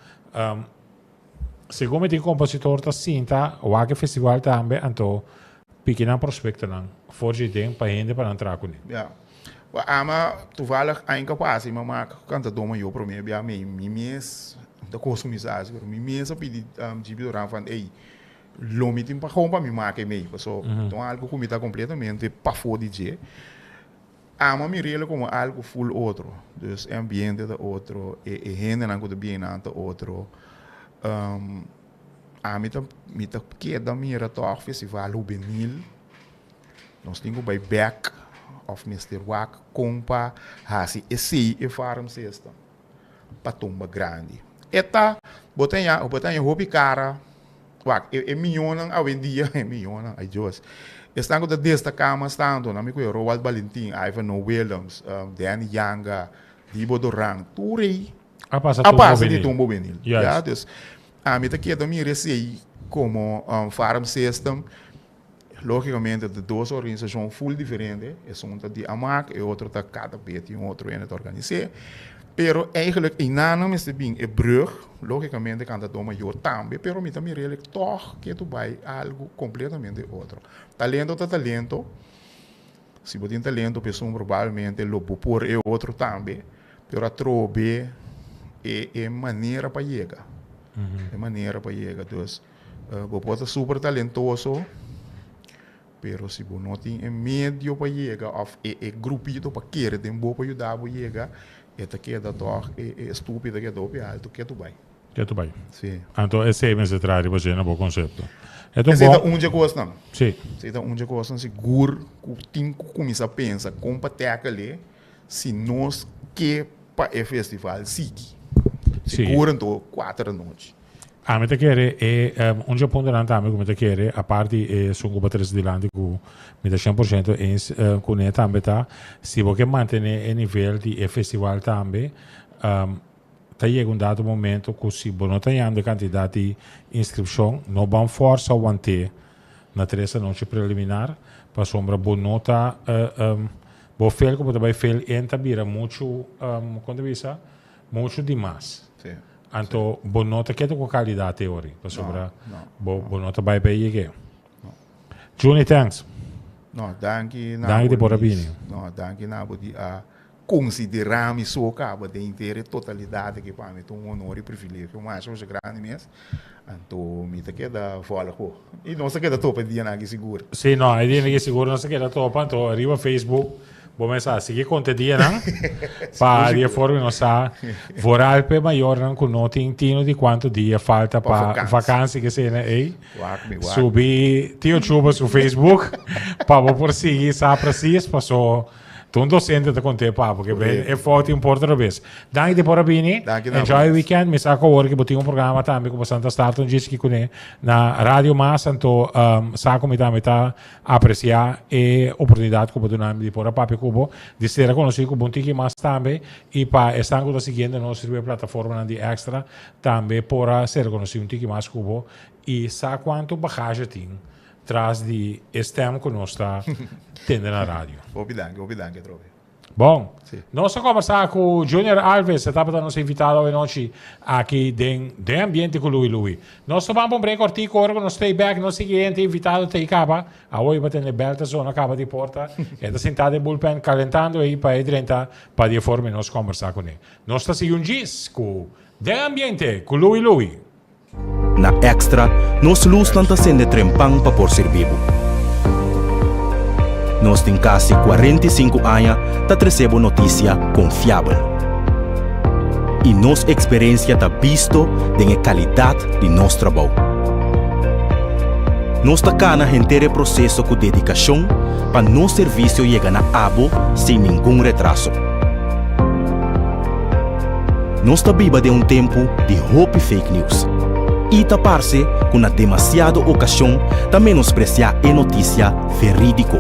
Segun mi tin kompositor ta sinta wak e festival tambe anto piki nan prospektonan for dje den pa hende pa nan traha kuné. Ya. Bo ama toevallig ainka pasa i mama kantadó mayor promé bia mi mi mes ta kostumisá asi pero mi mes a pidi Djibi Doran van ey lo mi tin pahon pa mi maka e mei paso ta un algu ku mi ta kompletamente pafó di dje. Ama mir'el komo algu full otro. Dus e ambiente ta otro, e e hendenan ku ta bini nan ta otro. Ami ta mi ta keda mira tòg festival hubenil. Nos tin ku bai bèk òf mester wak kon pa hasi esei e farm system pa tumba grandi. E ta bo ta haña bo ta haña hopi kara Wak, e miñonan awendia, e miñonan, ay Dios. Esnan ku ta destaká mas tantu, nan mi ku e Roald Balentin, Ivanhoe Willems, Danny Yanga, Dibo Doran, tur ei A pasa a pasa di Tumbo Benil. Ya, dus ami ta keda mira esei komo farm system. Lógikamente ta dos organisashon ful diferente, esun ta di Amak, e otro ta kada bes tin un otro hende ta organis'é. Pero eigenlijk einan mester bin e brug, lógikamente Kantadó Mayor tambe, pero mi ta mir'é tòg ke tu bai algu kompletamente otro. Talento ta talento, si bo tin talento pa esun probablemente lo bo por e otro tambe, pero atrobe e e manera pa yega, e manera pa yega. Dus. Bo por ta super talentoso, pero si bo no tin e medio pa yega of e e grupito pa kere den bo pa yuda bo yega, e ta keda tòg e e stupi ta keda hopi alto ketu bai. Ketu bai. Si. Anto esei mester traha riba dje na bo konsepto. E ta un Esei ta un dje kosnan. Si. Esei ta un dje kosnan sigur ku tin ku kuminsá pensa kon pa tèkele si nos ke pa e festival sigui. Si. Sigur anto kuater anochi. Ami ta kere e un dje puntonan tambe ku mi ta kere apart di esun ku bo trese dilanti ku mi ta 100% eens kuné tambe ta si bo ke mantené e nivel di e festival tambe ta yega un dado momento ku si bo no ta yanda e kantidat di inskripshon no ban fòrsa want'é na tres anochi preliminar pasobra bo no ta bo fel ku bo ta bai fel en ta bira muchu kon ta bisa muchu dimas. Anto bo no ta keda ku kalidat te ori, pasobra bo bo no ta bai pa e yeg'é. Juni, thanks. No, danki na Danki di por a bini. No, danki na bo di a konsiderá mi so kaba den henter e totalidat aki pa mi ta un honor i privilegio masha masha grandi mes. Anto mi ta keda vòlg bo. I nos ta keda topa e dianan aki sigur. Sí, no, e dianan aki sigur nos ta keda topa. Anto riba Facebook bo mes a sigui konta e dianan pa di e forma nos sa vooral p'e mayornan ku no tin tino di kuantu dia falta pa vakansi ke sena ei. Subi Tio Chuba su Facebook pa bo por sigui sa presis paso. Ta un docente ta conté pa bo, ke e fout tin por otra bes. Danki di por a bini. Danki na Enjoy bo. weekend. Mi sa ku awor ku bo tin un programa tambe ku bo ta start un djis ki kuné na Radio Mas, anto sa ku mi tambe ta apresiá e oportunidat ku bo duna mi di por a papia ku bo, di sera konosí ku bo un tiki mas tambe i pa esnan ku ta siguiendo nos riba e plataformanan di Extra tambe por a sera konosí un tiki mas ku bo i sa kuantu bagahe tin tras di e stem ku nos ta tende na radio. Hopi danki, hopi danki atrobe. Bon, Sí. nos a kombersá ku Junior Alves, e tabata nos invitado awe nochi aki den Den Ambiente ku Louie Louie. Nos ta ban pa un break kortiku, ora ku nos stay back, nos siguiente invitado ta ei kaba. Awe bo tende bel ta zona kaba di porta. E ta sintá den bullpen kalentando ei pa e drenta pa di e forma nos kombersá kuné. Nos ta sigui un djis ku Den Ambiente ku Louie Louie. Na Extra, nos lusnan ta sende trempan pa por sirbi bo. Nos tin kasi 45 aña ta trese bo notisia konfiabel. I nos eksperensia ta bisto den e kalidat di nos trabou. Nos ta kana henter e proseso ku dedikashon pa nos servisio yega na abo sin ningun retraso. Nos ta biba den un tempu di hopi fake news i ta parse ku na demasiado okashon ta menospresiá e notisia verídiko,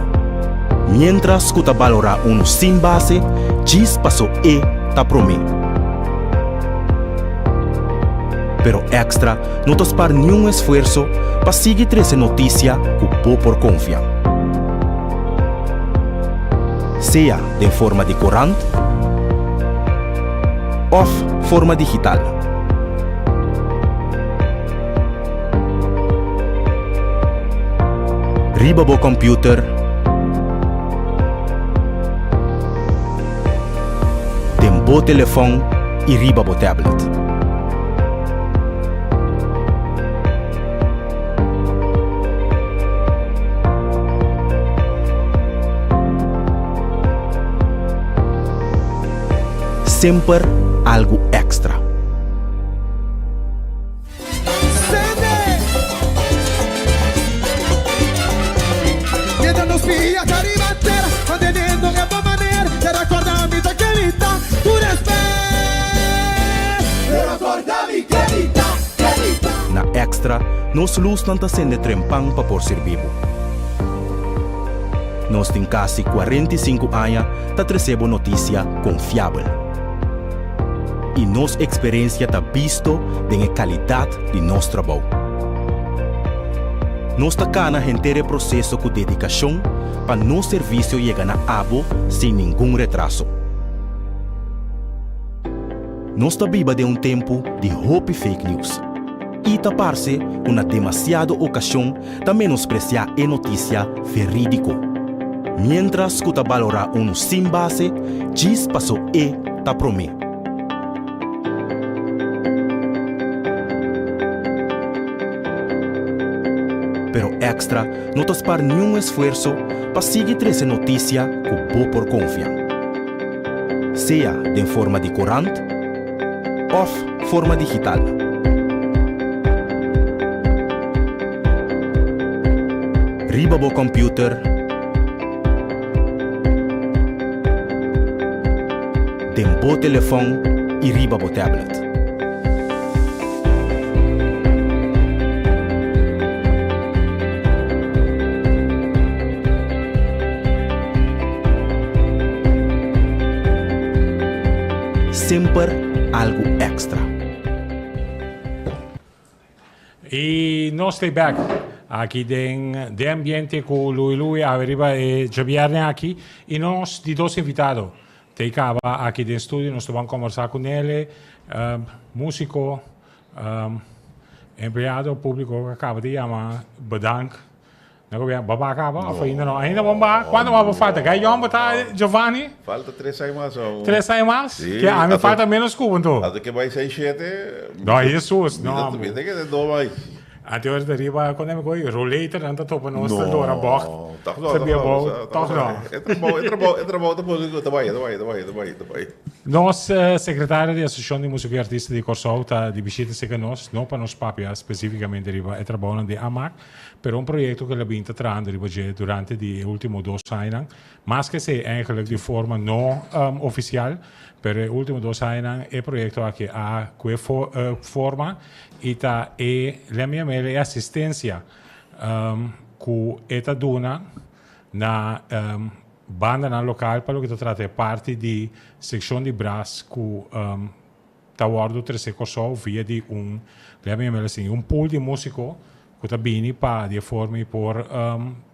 miéntras ku ta balorá unu sin base djis paso e ta promé. Pero Extra no ta spar niun esfuerso pa sigui trese notisia ku bo por konfia. Sea den forma di korant òf forma digital. Riba bo kòmpiuter, den bo telefòn i riba bo tablet. Semper algu èkstra. Na Extra, nos lusnan ta sende trempan pa por sirbi bo. Nos tin kasi 45 aña ta trese bo notisia konfiabel. I nos eksperensia ta bisto den e kalidat di nos trabou. Nos ta kana henter e proseso ku dedikashon pa nos servisio yega na abo sin ningun retraso. Nos ta biba den un tempu di hopi fake news i ta parse ku na demasiado okashon ta menospresiá e notisia verídiko, miéntras ku ta balorá unu sin base djis paso e ta promé. Pero Extra no ta spar niun esfuerso pa sigui trese notisia ku bo por konfia. Sea den forma di korant òf forma digital. Riba bo kòmpiuter, den bo telefòn i riba bo tablet. Semper algu èkstra. I nos stay back aki den den ambiente ku Louie Louie awe riba e djabièrnè aki i nos di dos invitado Tei kaba aki den studio nos ta ban kombersá ku Nele, músiko, empleado públiko ku a kaba di yama bedank na gobièrnu. Bo a baha kaba òf ainda no? Ainda bo a baha? Kuantu mas bo falta? Kai yòn bo ta Giovanni? Falta tres aña mas awo. Tres aña mas? Sí. Ke ami falta ménos ku bo anto. Ato ke bai seis shete. No, Hesus, no. Mi ta keda dos mai. Anto ora riba kon mi koi rollator nan ta topa nos ta dora bocht. Toch no, Ta bia bou, toch no. E trabou, e trabou, e trabou ta pone ta bai, ta bai, ta bai, ta bai, ta bai. Nos sekretario di Asosiashon di Músiko i Artista di Kòrsou ta di bishita serka nos, no pa nos papia spesífikamente riba e trabounan di AMAC, pero un proyekto ku el a bin ta trahando riba dje durante di e último dos añanan. Maske esei eigenlijk di forma no ofisial, pero e último dos añanan e proyekto aki a kue forma i ta e, lèt mi yam'el, e asistensia ku e ta duna na bandanan lokal pa loke ta trata e parti di sekshon di bras ku ta wòrdu trese Kòrsou via di un, lèt mi yam'el asin, un pool di músiko ku ta bini pa di e forma i por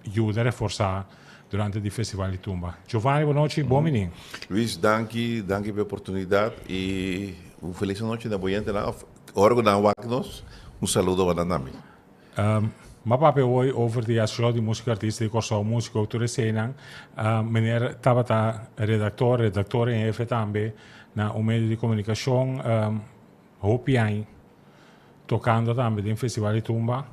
yuda reforsá durante di Festival di Tumba. Giovanni, bon nochi, bon bini. Luis, danki, danki pa e oportunidat i un felis anochi na bo yentenan òf ora ku nan wak nos, un saludo pa nan tambe. M'a papia hoy over di Asociacion di Musico Artista di Corsou, musico tur eseinan. Meneer tabata redactor, redactor en hefe tambe na un medio di comunicacion hopi aña tocando tambe den Festival di Tumba.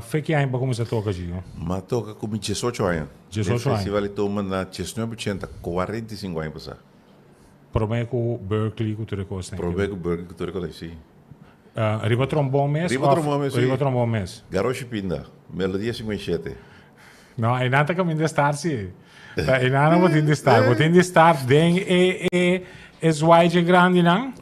Fe ki aña bo a cuminsa toca, Gio? M'a toca cu mi diesocho aña. Diesocho aña. Den Festival di Tumba na diesnuebe ochenta, 45 aña pasa. Prome cu Berklee cu tur e cosnan. Prome cu Berklee cu tur e cosnan, si. Riba trombon mes? Riba trombon mes, si. Riba trombon mes. Garoshi Pinda, Melodia 57. No, einan ta kaminda start si. Ta einan no bo tin di start. Bo tin di start den e e e zwaai grandinan.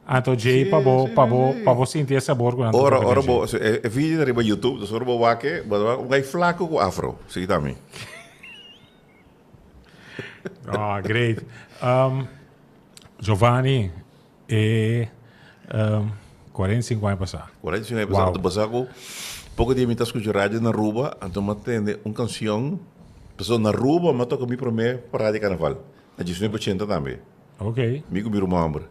Anto djei pa bo pa bo pa bo sinti e sabor ku nan ta Ora toka ora den bo dje. e e video ta riba YouTube, dus ora bo wak e, bo ta wak un gai flaco ku afro. Si ta mi. Oh, great. Giovanni, E 45 aña pasá. 45 aña pasá. Anto pasá ku poko dia mi ta skucha radio na Aruba, anto mi a tende un kanshon, pasobra na Aruba mi a toka mi promé parada di karnaval, na diesnuebe ochenta tambe. Ok. Mi ku mi ruman hòmber.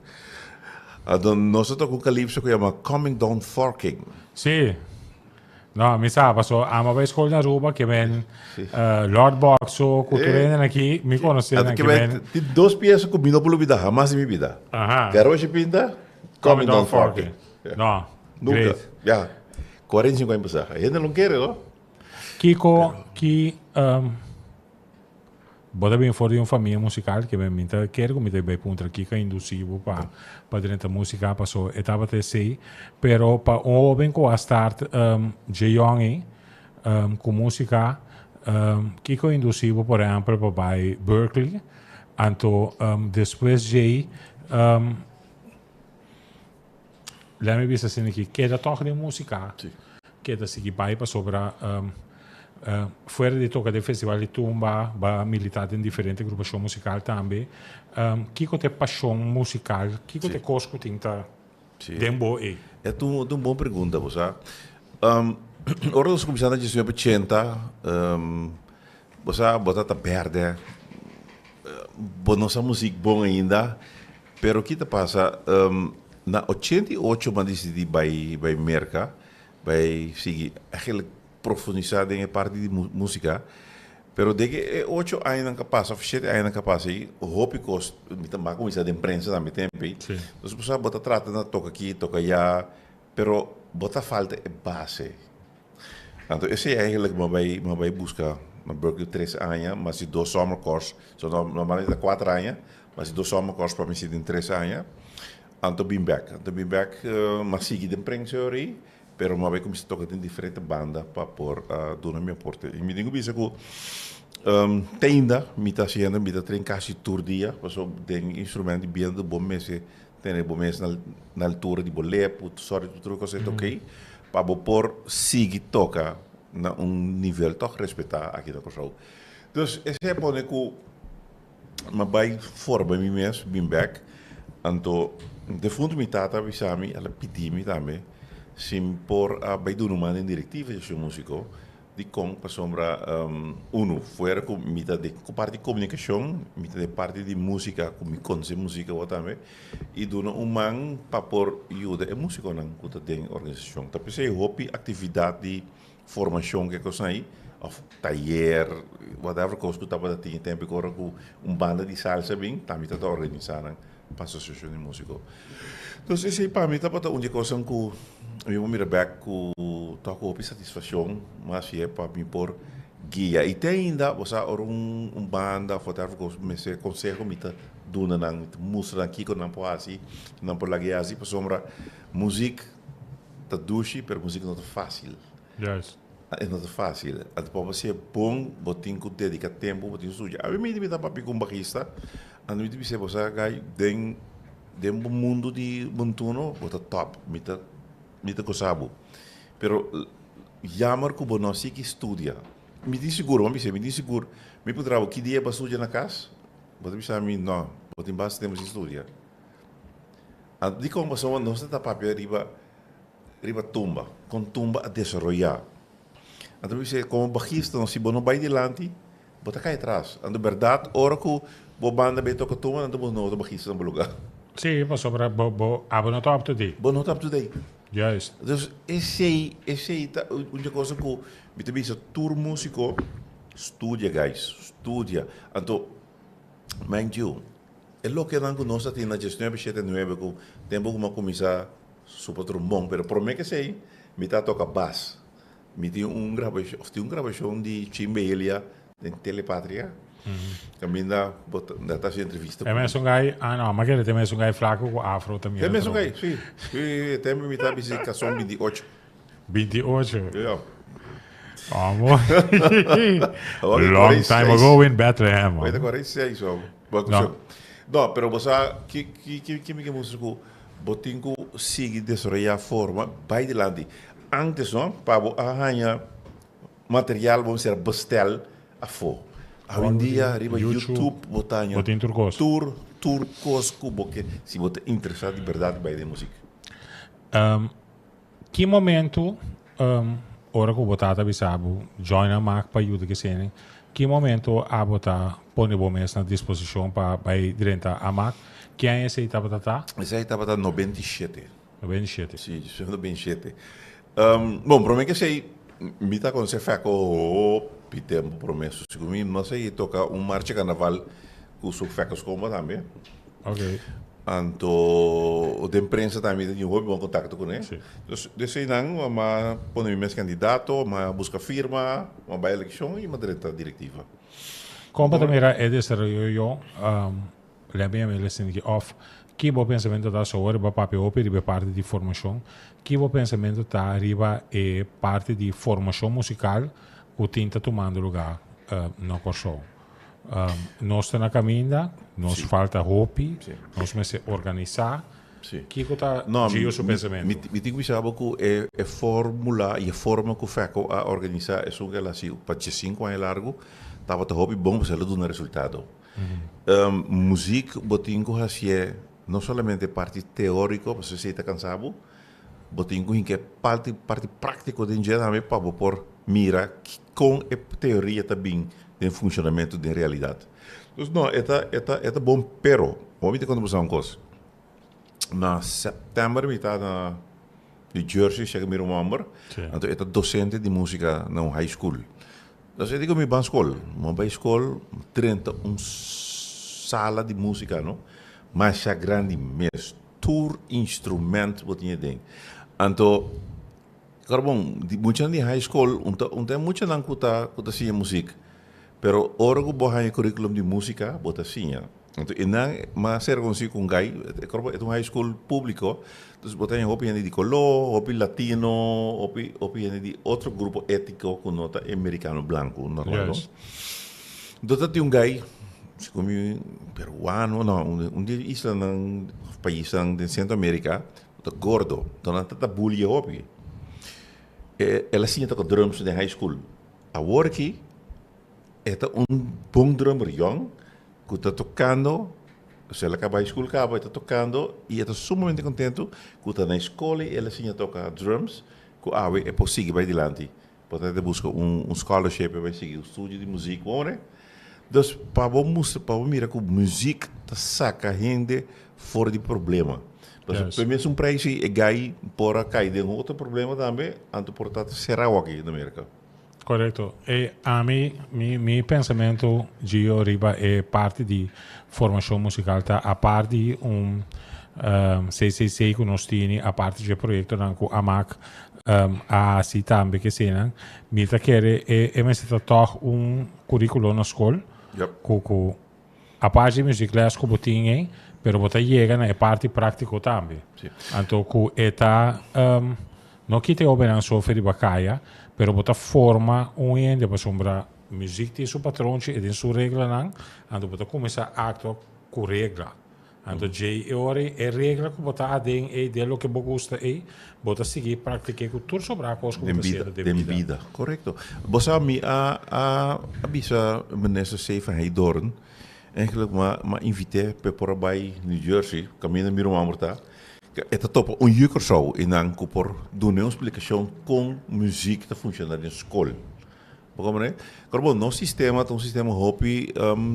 Anto nos a toka un kalipso ku yama Coming Down Forking. Sí. No, mi sa, paso amo bai skol na Aruba, ke men Lord Boxo, ku tur hende aki, mi konosé nan, ke men. Tin dos piesa ku mi no por lubida hamas den mi bida. Garoshi Pinta, Coming Down Forking. No, great. Nunka, ya. 45 aña pasá. Hende lo kere, no? Kiko, ki, Bo ta bin for di un famia musical ke mi ta kere ku mi ta bai puntra kiko a indusi bo pa pa drenta musica paso e tabata esei pero pa un hoben ku a start dje yong ei ku musica kiko a indusi bo por ehempel pa bai Berklee anto despues djei Lèt mi bisa asina ki keda tòg den músika, keda sigui bai pasobra fuera di toka den festival di tumba, bo a militá den diferente grupashon musikal tambe. Kiko ta e pashon musikal? Kiko ta e kos ku tin ta den bo ei? E ta un bon pregunta, bo sa. Ora nos kuminsá na diesnuebe ochenta, bo sa, bo ta ta bèrdè, bo no sa musik bon ainda. Pero ki ta pasa, na 88 m'a disidí bai bai Merka, bai sigui eigenlijk profundisá den e parti di músika. Pero den e ocho añanan ku a pasa òf shete añanan ku a pasa ei, hopi kos, mi ta m'a kuminsá den prensa tambe tempu ei. Entonces bo sa bo ta trata na toka aki, toka aya, pero bo ta falta e base. Anto esei eigenlijk m'a bai m'a bai buska na Berklee tres aña, m'a hasi dos summer course, so normalmente ta kuater aña, M'a hasi dos summer course pa mi si den tres aña. Anto bin bek. Anto bin bek m'a sigui den prensa yori, pero m'a bai kuminsá toka den diferente banda pa por duna mi aporte. I mi tin ku bisa ku te ainda mi ta hasiendo, mi ta train kasi tur dia, pasobra den instrumento di bientu bo mester tene bo mes na altura di bo lep, sòri tur kos ei ta oké, pa bo por sigui toka na un nivel tòg respetá aki na Kòrsou. Dus esei a pone ku M'a bai forma mi mes, bin bek. Anto defuntu mi tata a bisa mi, el a pidi mi tambe, si mi por a bai duna un man den direktiva di Asociacion Musico, dikon? Pasobra, unu, fuera ku mi ta den parti di komunikashon, mi ta den parti di musika, ku mi konosé musika awor tambe, i duna un man pa por yuda e musikonan ku ta den organisashon. Ta p'esei hopi aktividat di Formacion ke cosnan ayi of tayer whatever cos cu tabata tin e tempo ora cu un banda di salsa bin tambe ta ta organisa nan. Pa asosiashon di músiko. Entonces esei pa mi tabata un di e kosnan ku mi por mira bèk ku tok hopi satisfakshon mas bien pa mi por guia. I te ainda bo sa ora un banda òf whatever kos mester konseho mi ta duna nan, mi ta mustra nan kiko nan por hasi, kiko nan por laga e hasi pasobra muzik ta dushi pero muzik no ta fásil. E no ta fácil. Anto pa bo hacié bon, bo tin cu dedica tempo, bo tin cu studia. Ami mi ta papia cu un bajista, anto mi ta bis'é, bo sa guy, den den bo mundo di montuno bo ta top, mi ta mi ta goza bo. Pero jammer cu bo no a sigui studia. Mi tin sigur, bo a bis'é, mi tin sigur, mi puntra bo ki dia bo a studia na cas? Bo ta bisa mi, no, bo tin basta tempo sin studia. Anto dicon? Pasobra nos ta papia riba Riba tumba, kon tumba a desaroyá. Anto mi bisa, komo bajista no, si bo no bai dilanti, bo ta kai atras. Anto bèrdat, ora ku bo banda bai toka tumba, nan ta busca otro bajista na bo lugá. Sí, pasobra bo, bo, abo no ta up to date. Bo no ta up to date. Juist. Dus esei, esei ta un dje cosa ku mi ta bisa tur músiko, studia guys, studia. Anto, mind you, e lokenan ku nos a tin na diesnuebe shete nuebe ku tempu ku mi a kuminsá Supa trombon, pero prome k'esei mi ta toka bas. Mi tin un grabashon, of tin un grabashon di Chimbe Elia den Telepatria, kaminda bo ta, nan ta hasi entrevista E mesun gai, ah no, mi a kere ta e mesun gai flaco ku afro ta mira E mesun trobe. gai, si. Si, e tempo mi ta bisi kason 28. 28? Ja. Amo. Long time ago in Bethlehem. Awor ki 46, oh. No. No, pero bo sa ki ki ki mi ke mustra ku bo tin ku sigui desaroyá forma bai dilanti. Antes no, pa bo a haña material bo mester a bestel afó. Awendia riba YouTube bo ta haña tur tur kos ku bo ke si bo ta interesá di bèrdat bai den musik. Ki momento ora ku bo tata bisa bo join a mak pa yuda kesene, ki momento abo ta pone bo mes na disposishon pa bai drenta amak? Ki aña esei tabata ta? Esei tabata 97. 97. Si, 97. Bon, prome ke esei mi ta konosé Fèko hopi tempu prome. Sigur mi no a sigui toka un marcha karnaval ku su Fèko Skomba tambe. Ok. Anto den prensa tambe mi tin hopi bon contacto cu ne. Sí. Dus desey nan m'a pone mi mes candidato, m'a busca firma, m'a bay eleccion y m'a drenta directiva. Con bo ta mira e desaroyo lem mi yama e listen aki of ki bo pensamento ta sobre bo a papia hopi riba e parti di formacion, ki bo pensamento ta riba e parti di formacion musical cu tin ta tumando lugar na Corsou? Nos ta na caminda, nos falta hopi, nos mester organisa. Kico ta Gio su pensamento? Mi tin cu bisa bo cu e formula y e forma cu FECO a organisa esun cu el a haci pa diescinco aña largo tabata hopi bon pasobra el a duna resultado. Muziek bo tin cu hacié no solamente parti teorico pasobra esey ta cansa bo, bo tin cu hinca e parti practico den dje tambe pa bo por mira Kon e teoria ta bin den funshonamentu den realidat. Dus no, e ta, e ta, e ta bon, pero, bo mi ta konta boso un kos. Na sèptèmber mi ta na New Jersey, shèk mi ruman hòmber, anto e ta dosente di músika na un high school. Dus e di ku mi ban skol. Mi a bai skol, mi drenta un sala di músika no, masha grandi mes, tur instrumènt bo tin aden. Anto Claro bon, di muchanan di high school un ta un ta e muchanan ku ta ku ta siña muzik, pero ora ku bo haña curriculum di músika bo ta siña. Anto e nan mas ser konosí ku un gai, e kòrda e ta un high school públiko, dus bo ta haña hopi hende di koló, hopi latino, hopi hopi hende di otro grupo étniko ku no ta e merikano blanku normal no. Anto ta tin un gai, segun mi peruano, no un di e islanan òf paisnan den Sentro Amerika, Ta gordo, to nan ta ta bully e hopi. E el a siña toka drums den high school. Awor aki e ta un bon drummer yong ku ta tokando, osea el a kaba high school kaba e ta tokando i e ta sumamente kontentu ku ta na e skol ei el a siña toka drums ku awe e por sigui bai dilanti. Bo ta buska un scholarship e bai sigui un studio di muzik bo ne. Dus pa bo mustra pa bo mira ku muzik ta saka hende for di problema. Pasobra pa e mesun prijs ei e gai por a kai den otro problema tambe anto por ta sera awor aki na Merka. Korekto. E ami, mi mi pensamentu Gio riba e parti di formashon musikal ta apart di un CCC ku nos tini, apart dje proyektonan ku Amak a hasi tambe kesenan, mi ta kere e e mester ta tòg un kurikulo na skol ku ku Aparte di muziekles ku bo tin ei, pero bo ta yega na e parti práktiko tambe. Anto ku e ta no kita e hobennan so for riba kaya, pero bo ta forma un hende pasobra muziek tin su patronchi, e tin su reglanan, anto bo ta kuminsá aktua ku regla. Anto djei e ora ei e regla ku bo ta aden ei den loke bo gusta ei, bo ta sigui praktik'é ku tur sobrá kos ku bo ta hasiendo den bida. Den bida, korekto. Bo sa mi a a a bisa minister Stefan Heydoorn, eigenlijk mi a mi a invit'é p'e por a bai New Jersey, kaminda mi ruman por ta, e ta topa un yu Kòrsou i nan ku por dun'é un splikashon kon muzik ta funshoná den skol. Bo comprende? Pero bon, nos sistema ta un sistema hopi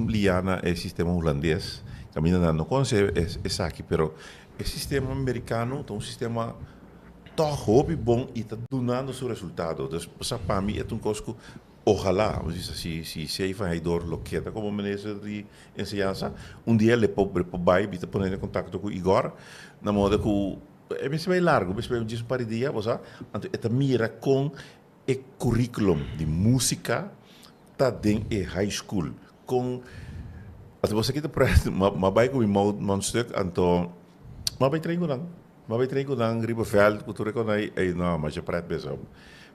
liá na e sistema hulandes. Caminda nan no conoce esaki, pero e sistema mericano ta un sistema toch hopi bon y ta dunando su resultado. Dus, sa pa mi e ta un cos cu ojalá, mi bisa, si si Seif van Heydoorn lo keda como minister di enseñansa, un dia le por le por bay, mi ta pone den contacto cu Igor, na modo cu e mester bay largo, mester bay djis un par di dia, bo sa, anto e ta mira con E curriculum di musica ta den e high school. Con Anto bo sa ki ta pret, m'a bai cu mi mondstuk, anto m'a bai train cu nan. M'a bai train cu nan riba veld cu tur e con ey, ey no, masha pret bezig.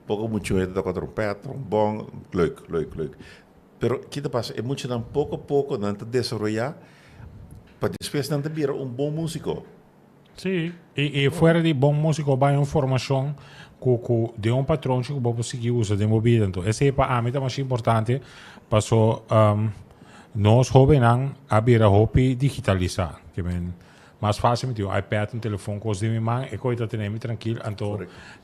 Poco mucho hende ta toca trompet, trombon, leuk, leuk, leuk. Pero ki ta pasa, e muchanan poco poco nan ta desaroya pa despues nan ta bira un bon musico. Sí, i fuera di bon músiko bai un formashon ku ku den un patronchi ku bo por sigui usa den bo bida. Anto esei pa ami ta masha importante paso nos hóbennan a bira hopi digitalisá. Ke men mas fásil mi tin un iPad, un telefon kos den mi man, e kos ta tene mi trankil. Anto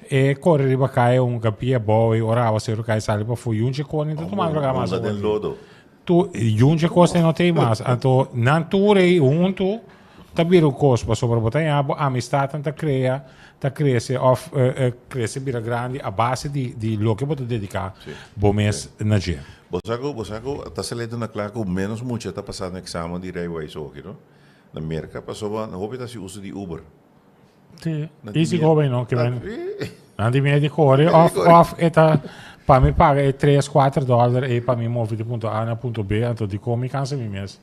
e kore riba kaya un kapia abou i ora awaseru kai sali pafó yunchi kos ta tumando lugar mas awor. Tu yunchi kos ei no ta ei mas. Anto nan tur ei huntu ta bira un kos pasobra bo ta haña bo amistatnan ta krea, ta krese òf krese bira grandi a base di di loke bo ta dediká bo mes na dje. Bo sa ku bo sa ku ta saliendo na kla ku ménos mucha ta pasando eksamen di rijbewijs oki no na Merka pasobra hopi ta hasi uso di Uber. Sí, easy go no, ke men. Nan di mi di kore of of e ta pa mi paga e 3, 4 dollar e pa mi move di punto A na punto B, anto di kon mi kansa mi mes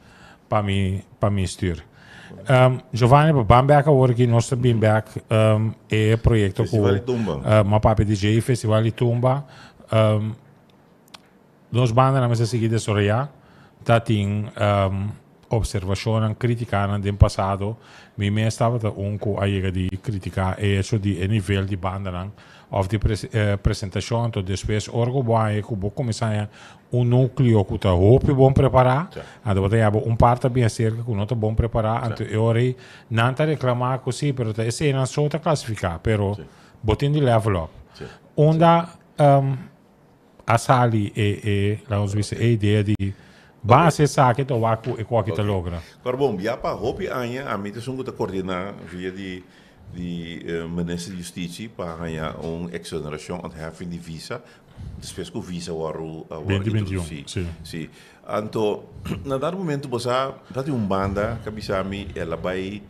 pa mi pa mi stuur. Giovanni, pa ban bek awor ki nos ta bin bek e proyecto ku Festival di Tumba. Ma papia di dje, Festival di Tumba. Nos bandanan mester sigui desaroyá. Ta tin opservashonnan, krítikanan den pasado. Mi mes tabata un ku a yega di kritiká e echo di e nivel di bandanan òf di presentashon. Anto despues ora ku bo haña ku bo kuminsá haña un núkleo ku ta hopi bon prepará, anto bo ta haña bo un par ta bin aserka ku no ta bon prepará. Anto e ora ei nan ta reklamá ku sí, pero ta eseinan so ta klasifiká, pero bo tin di level up. Unda A sali e e laga nos bisa e idea di ban hasi esaki ta wak ku e koki ta logra. Pero bon, ya pa hopi aña ami ta esun ku ta koordiná via di di Minister di Justitie pa haña un exoneracion, ontheffing di visa despues ku visa wòrdu a wòrdu introdusí. Si. Anto na dado momento bo sa ta tin un banda ku a bisa mi el a bai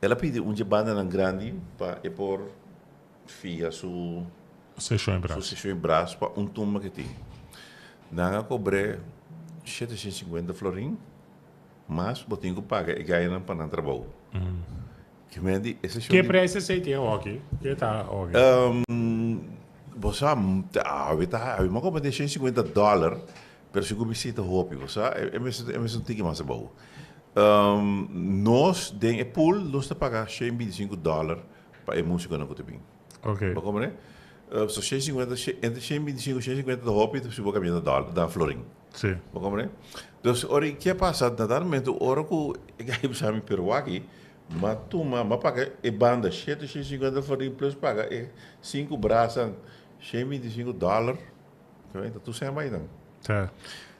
el a pidi un dje bandanan grandi pa e por fia su Seshon e Su seshon e bras pa un tumba ke tin. Nan a kobr'é 750 florin, mas bo tin ku paga e gainan pa nan trabou. Ke men di e seshon Ke prijs esei tin awoki? Ke ta awoki? Bo sa, awe ta, awe mi a kobra den 150 dòler, pero sigur mi si ta hopi, bo sa, e mester e mester un tiki mas abou. Nos den e pool nos ta paga 125 dòler pa e musikonan ku ta bin. Ok. Bo comprende? So 150, entre 125 y 150 ta hopi si bo cambia na dollar, na florin. Sí. Bo comprende? Dus ora ke pasa na dat momento ora ku e gai bisa mi pero waki m'a tuma m'a paga e banda 750 florin plus paga e sinku brasan 125 dollar. Ta tur sèn bai nan. Sí.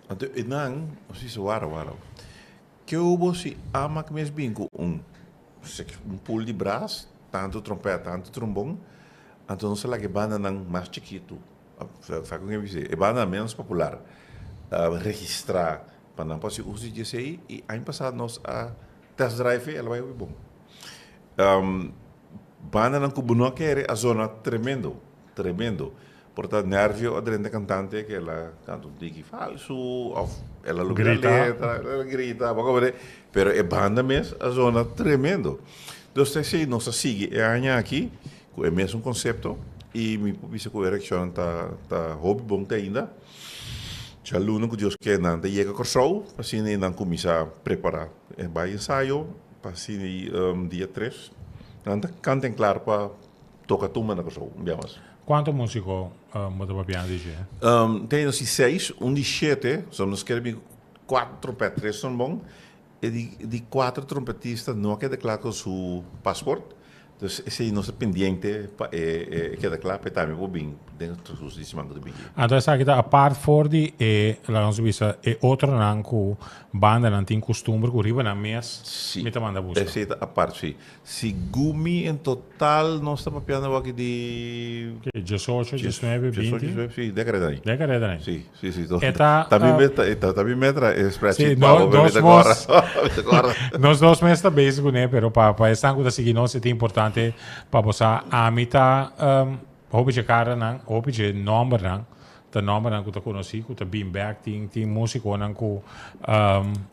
Anto e nan, si wara wara. Ke bo si amak mes bin ku un Un pool di bras, tantu trompèt, tantu trombon, anto nos a laga e bandanan mas chikitu. Sa con bisa, e banda menos popular registra pa nan por haci uso di esey y aña pasa nos a test drive e, el a bay hopi bon. Bandanan cu bo no a kere a zona tremendo, tremendo. Por ta nervio a drenta cantante cu el a canta un tiki falso of el a lubida letra, el a grita, bo a comprende? Pero e banda mes a zona tremendo. Dus ta esey nos a sigui e aña aki cu e mesun concepto y mi por bisa cu e reaccionnan ta ta hopi bon te ainda. Djaluna cu Dios ke nan ta yega Corsou pa asina nan cuminsa prepara e bay ensayo pa asina dia tres nan ta canta en klaar pa toca tumba na Corsou un bia mas. Cuanto musico bo ta papiando di dje? Te nos tin seis, un di shete, so nos kere bin cuatro trompet, tres trombon. E di cuatro trompetista no a keda cla cu su paspoort, dus esey nos ta pendiente pa e keda cla pa e tambe por bin den transcurso di siman cu ta bini. Anto esaki ta apart for di e, laga nos bisa, e otronan cu bandanan tin custumber cu riba nan mes mi ta manda busca. Si, esey ta apart, si. Segun mi en total nos ta papiando awor aki di. Ke, diesocho, diesnuebe, binti? Diesocho, diesnuebe, si, den kareda ahí. Den kareda ahí. Si, si, si. E ta. Ta mi meta, ta mi meta e spreadsheet pa bo, mi ta kòrda. Mi ta kòrda. Nos dos mes ta bezig kuné, pero pa pa esnan ku ta sigui nos e ta importante pa bo sa ami ta hopi dje karanan, hopi dje nòmbernan Ta nombernan ku ta konosí ku ta bin bèk. Tin tin músikonan ku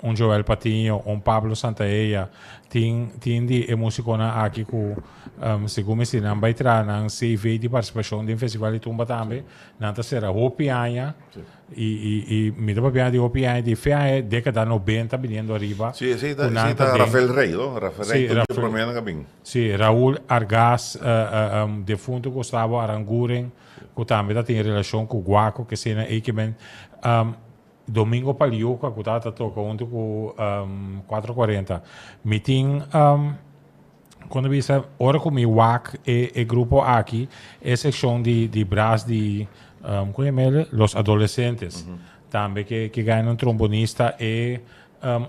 un Joel Patiño, un Pablo Santaella. Tin tin di e músikonan aki ku segun mi si nan bai traha nan CV di partisipashon den Festival di Tumba tambe, nan ta sera hopi aña i i i mi ta papia di hopi aña di fe aña dékada nobenta biniendo ariba Sí, esei ta esei ta Rafael Rey, no? Rafael Rey ta un dje promenan a bin. Sí, Raúl Argaz, defunto Gustavo Aranguren. Ku tambe ta tin relashon ku Guaco ke sena ei ke men Domingo Pagliuca ku tabata toka huntu ku 440. Mi tin kon ta bisa ora ku mi wak e e grupo aki e sekshon di di bras di kon yama el Los Adolescentes tambe ke ke gana un trombonista e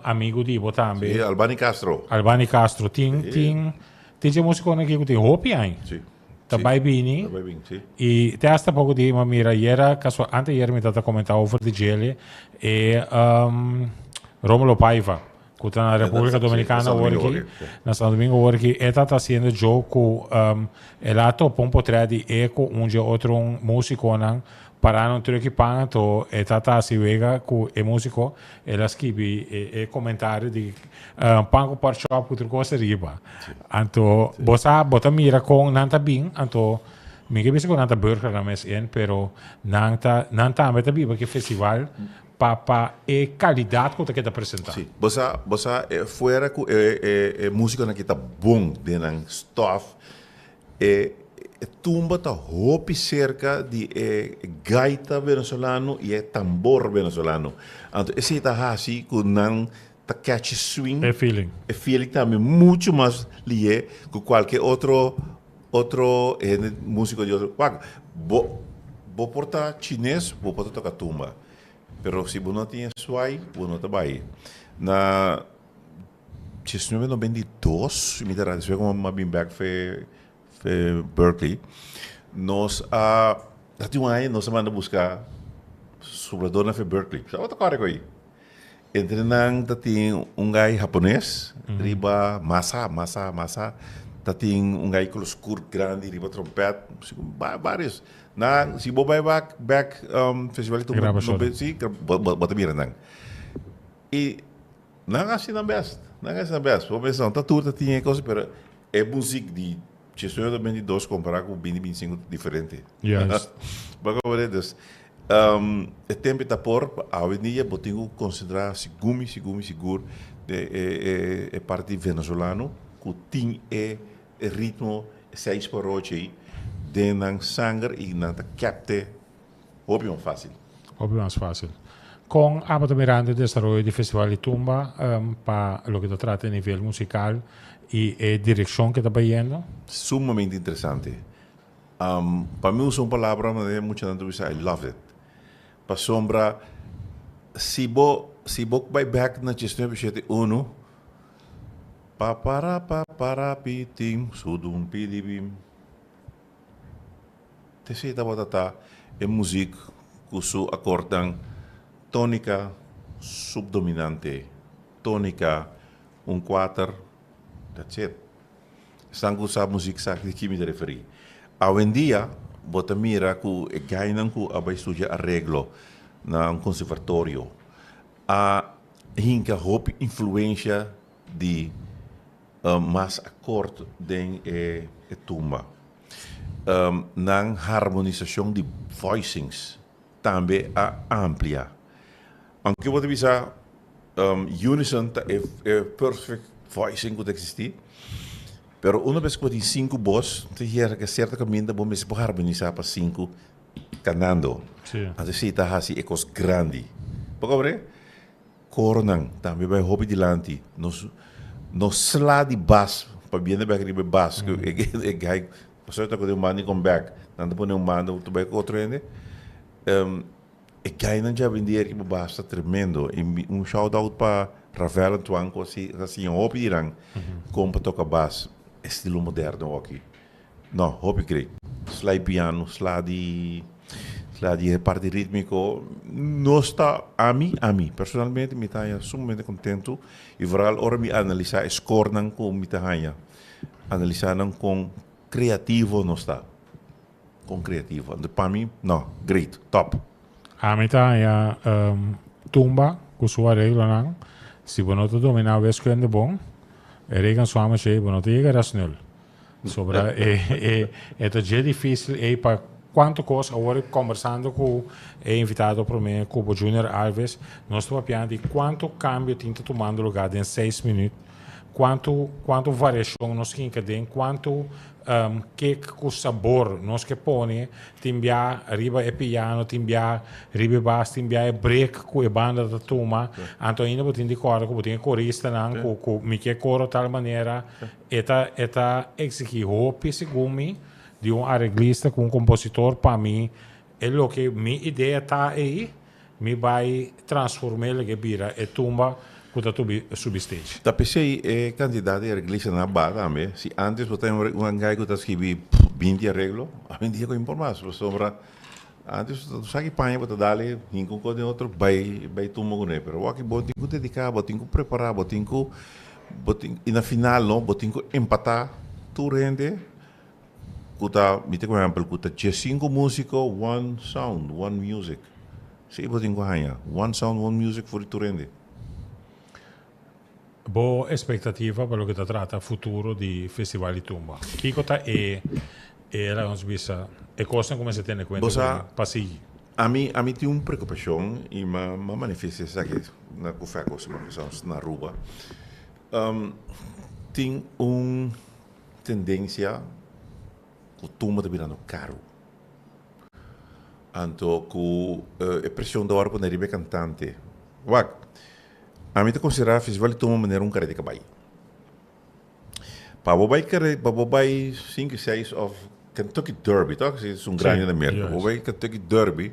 amigu di bo tambe. Si, Albani Castro. Albani Castro tin tin tin dje musikonan aki ku tin hopi aña. Si. Ta bai bini. Ta bai bini, si. I te hasta poko di mi mira ayera, kaso anteayer mi tata komentá over di djele e Romulo Paiva, ku ta na Repúblika Dominikana awor aki, na Santo Domingo awor aki, e tata hasiendo joke ku el a topa un potrèt di e ku un dje otro un músikonan pará na un truck i pan, anto e tata hasi wega ku e músiko, el a skibi e komentario di Pan ku pork chop ku tur kos ariba. Anto bo sa bo ta mira kon nan ta bin, anto mi ke bisa ku nan ta burger nan mes in, pero nan ta nan tambe ta biba ki festival pa pa e kalidat ku ta keda presentá. Si, bo sa bo sa e fuera ku e e e musikonan ki ta bon den nan stof, e e tumba ta hopi serka di e gaita venezolano i e tambor venezolano. Anto esei ta hasi ku nan ta catch e swing. E feeling. E feeling tambe mucho mas lihe ku kualke otro otro hende musiko di otro. Wak, bo bo por ta chines, bo por ta toka tumba, pero si bo no tin e swai, bo no ta bai. Na 1992, si mi ta right, despues ku mi a bin bek fe fe Berkeley, nos a ta tin un aña nos a manda buska sopladornan fe Berkeley. Tabata kòrè ku ei. Entre nan ta tin un gai hapones riba masa, masa, masa. Ta tin un gai color skur grandi riba trompet. Varios. Nan, si bo bai bak bek festival di tumba, no be, si, bo, bo ta mira nan. I nan a hasi nan best. Nan a hasi nan best. Bo pensa, no ta tur ta tin e cosa, pero e muzik di 1922 kompara ku 2025 ta diferente. Juist. Bo a comprende? Dus, E tempu ta por, pa awendia bo tin ku konsentrá sigur mi sigur mi sigur den e e parti venezolano ku tin e ritmo seis por ocho ei den nan sanger i nan ta kèpte hopi mas fásil. Hopi mas fásil. Kon abo ta mirando e desaroyo di Festival di Tumba pa loke ta trata e nivel musikal i e direkshon ke ta bayendo? Sumamente interesante. Pa mi usa un palabra manera muchanan ta bisa I love it. Pasobra si bo si bo bai bek na 1971 pa para pa para pi tim sudum pi di bim. T'esei tabata ta. e muzik ku su akòrdnan tónika supdominante, tónika un kuater, that's it. Esnan ku sa muzik sa di ki mi ta referí. Awendia bo ta mira ku e gainan ku a bai studia areglo na un konservatorio a hinka hopi influensha di mas akòrt den e tumba. Nan harmonisashon di voicings tambe a amplia. Aunke bo ta bisa unison ta e perfect voicing ku ta eksistí, pero una bes ku bo tin sinku bos, ta yega sierto kaminda bo mester por harmonisá pa sinku kanando. Anto esei ta hasi e kos grandi. Bo kobre? Koronan tambe bai hopi dilanti. Nos nos sla di bas pa biende bek riba e bas ku e e guy pasobra ta ku den un banda i kon bek. Nan ta pone un banda ta bai ku otro hende. E guynan djawendia riba bas ta tremendo. I mi un shout out pa Ravel Antoine ku a si a siña hopi di nan kon pa toka bas estilo moderno aki. No, hopi great. Sla di piano, sla di sla di e parti ritmico. Nos ta, ami, ami personalmente mi ta haña sumamente contento y vooral ora mi analisa e scorenan cu mi ta haña, analisa nan con creativo nos ta, con creativo. Anto pa mi, no, great, top. Ami ta haña tumba cu su areglonan, si bo no ta domina wiskunde bon, e rekensom esey bo no ta yega ras nul. Sobra e e e ta dje difícil ei pa cuanto cos awor conversando cu e invitado prome Cubo Junior Alves nos ta papiando di cuanto cambio tin ta tumando lugar den seis minuut cuanto cuanto variacion nos hinca den cuanto kek cu sabor nos ke pone tin bia riba e piano tin bia riba e bas tin bia e break cu e banda ta tuma anto ainda bo tin di corda cu bo tin e coristanan cu cu mi ke coro tal manera E ta e ta exigí hopi segun mi di un areglista ku un kompositor pa mi e loke mi idea ta ei mi bai transform'é lege bira e tumba ku ta tubi subi stage. Ta p'esei e kantidat di areglistanan a baha tambe. Si antes bo ta un guy ku ta skibi 20 areglo, awendia ku impor mas pasobra antes bo sa ki paña bo ta dal hinka un kos den otro bai bai tumba kuné. Pero awor aki bo tin ku dediká, bo tin ku prepará, bo tin ku Bo tin, i na final no, bo tin ku empatá tur hende ku ta, mi ta ku ehèmpel, ku ta diesinku músiko, one sound, one music. Esei bo tin ku haña, one sound, one music for di tur hende. Bo espektativa pa loke ta trata futuro di Festival di Tumba? Kiko ta e, e laga nos bisa, e kosnan ku mester tene kuenta Bo sa, pa sigui? Ami, ami tin un preokupashon i m'a, m'a manifestá esaki na ku Fèko siman pasá na Aruba. Tin un tendensia ku tumba ta birando karu. Anto ku e preshon ta wòrdu pone riba e kantante. Wak, ami ta konsiderá Festival di Tumba manera un karera di kabai. Pa bo bai kere, pa bo bai sinku i seis of Kentucky Derby, toch? Si es un grandi na Merka. Bo bai Kentucky Derby,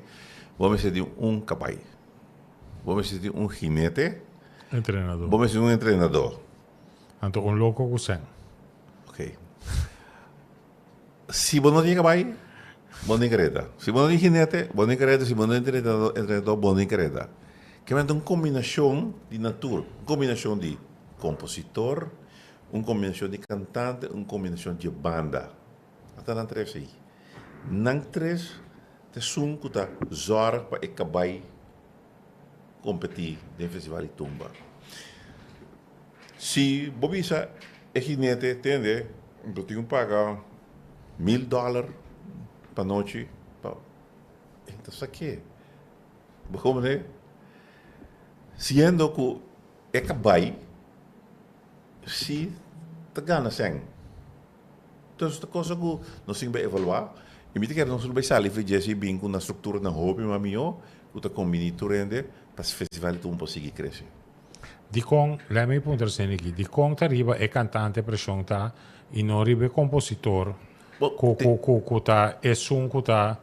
bo mester tin un kabai. Bo mester tin un jinete. Entrenador. Bo mester tin un entrenador. Anto un loko ku sen. Ok. Si bo no tin kabai, bo no tin kareda. Si bo no tin jinete, bo no tin kareda. Si bo no tin entrenador, bo no tin kareda. Kementa un kombinashon di natuur, un kombinashon di kompositor, un kombinashon di kantante, un kombinashon dje banda. Ata nan tres ei. Nan tres ta esun ku ta zòrg pa e kabai kompetí den festival di tumba. Si bo bisa e jinete, tende, bo tin ku paga mil dòler pa nochi pa e ta sa ke. Bo komprende? Siendo ku e kabai si ta gana sèn. Entonces ta cosa ku nos tin bai evaluá i mi ta kere nos lo bai sali for dje si bin ku na strukturanan hopi mas mihó ku ta kombiní tur hende pa festival di tumba por sigui krese. Dikon, lei mi puntra esei aki, dikon ta riba e kantante preshon ta i no riba e kompositor ku ku ku ta esun ku ta.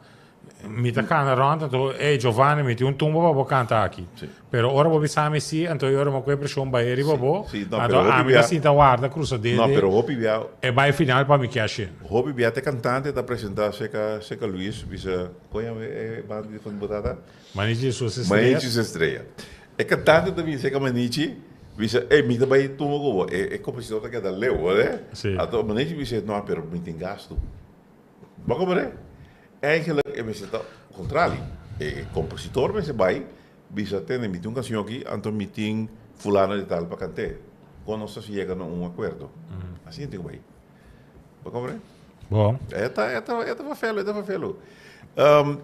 Mi ta cana rond, anto, "Hey Giovanni, mi tin un tumba pa bo canta aki." Pero ora bo bisa mi si, anto e ora mi cu e presion bay riba bo, Si, no, anto pero hopi ami ta bia sinta warda cruza No, dede pero hopi bia e bay final pa mi cash in. Hopi bia te cantante ta presenta cerca cerca Luis, bisa, con yama e banda di Fondo Batata? Manichi sus estrellas. Manichi su estrella. E cantante ta bin cerca Manichi, bisa, "Ey, mi ta bay tumba cu bo." E e compositor ta keda leu, hoor. Si. Anto Manichi bisa, "No, pero mi tin gasto." Bo comprende? Eigenlijk e mester ta contrali. E compositor mester bay bisa tende mi tin un cancion aki anto mi tin fulano di tal pa cant'e. Con nos ta yega na un acuerdo. Asina tin cu bay. Bo comprende? Bo. E ta e ta e ta fafelo e ta fafelo.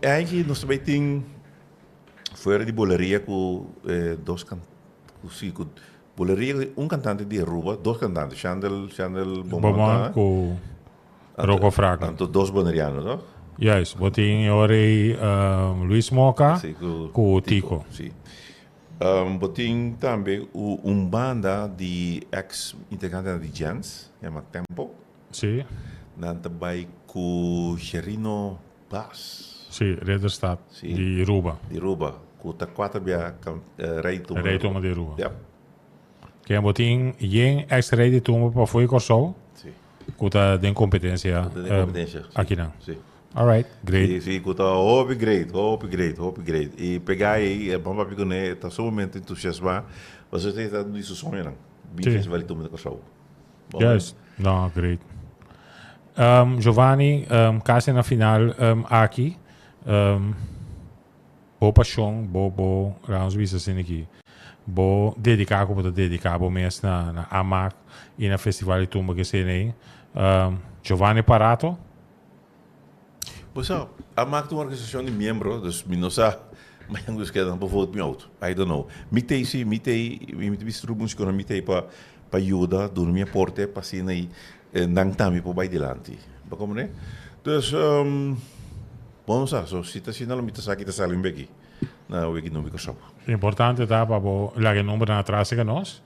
Eigenlijk nos ta bay tin fuera di boleria cu dos can cu si cu boleria un cantante di Aruba dos cantante Shandel Shandel Beaumont Beaumont cu Rocco Fraca. Anto dos boneriano, toch? Juist, bo tin e ora ei Luis Moca Sí, cu cu Tico. Sí. Bo tin tambe un banda di ex integrantenan di Gents, yama Tempo. Sí. Nan ta bai cu Sherino Baas. Sí, Ridderstad Sí. di Ruba. Di Ruba, cu ta cuater bia rey tumba. Rey tumba di Ruba. Ja. Ken bo tin yen ex rey di tumba pafó di Kòrsou? Sí. Ku ta den kompetensia Ku ta den kompetensia, sí. akinan. Sí. Alright, great. Sí, sí, ku ta hopi great, hopi great, hopi great. I pegá ei, e bon papia kuné, e ta sumamente entusiasmá, pasobra esei ta un di su soñonan, bin Sí. Festival di Tumba di Kòrsou. Bon. Juist. No, great. Giovanni, kasi na final aki. Bo pashon, bo bo, laga nos bisa asina aki, bo dediká ku bo ta dediká bo mes na na AMAC i na Festival di Tumba ku esei ei. Giovanni Parato. Bo sa, AMAC ta un organisashon di miembro, dus mi no sa mañana ku skeda nan por vote mi out. I don't know. Mi t'ei si, mi t'ei, mi ta bisti tur musikonan, mi t'ei pa pa yuda, duna mi aporte pa asina ei nan tambe por bai dilanti. Bo komprende? Dus. Bo no sa, so si ta asina lo mi ta sa ki ta sali un beki na wiki Number Kòrsou. Importante ta pa bo laga e numbernan atras serka nos.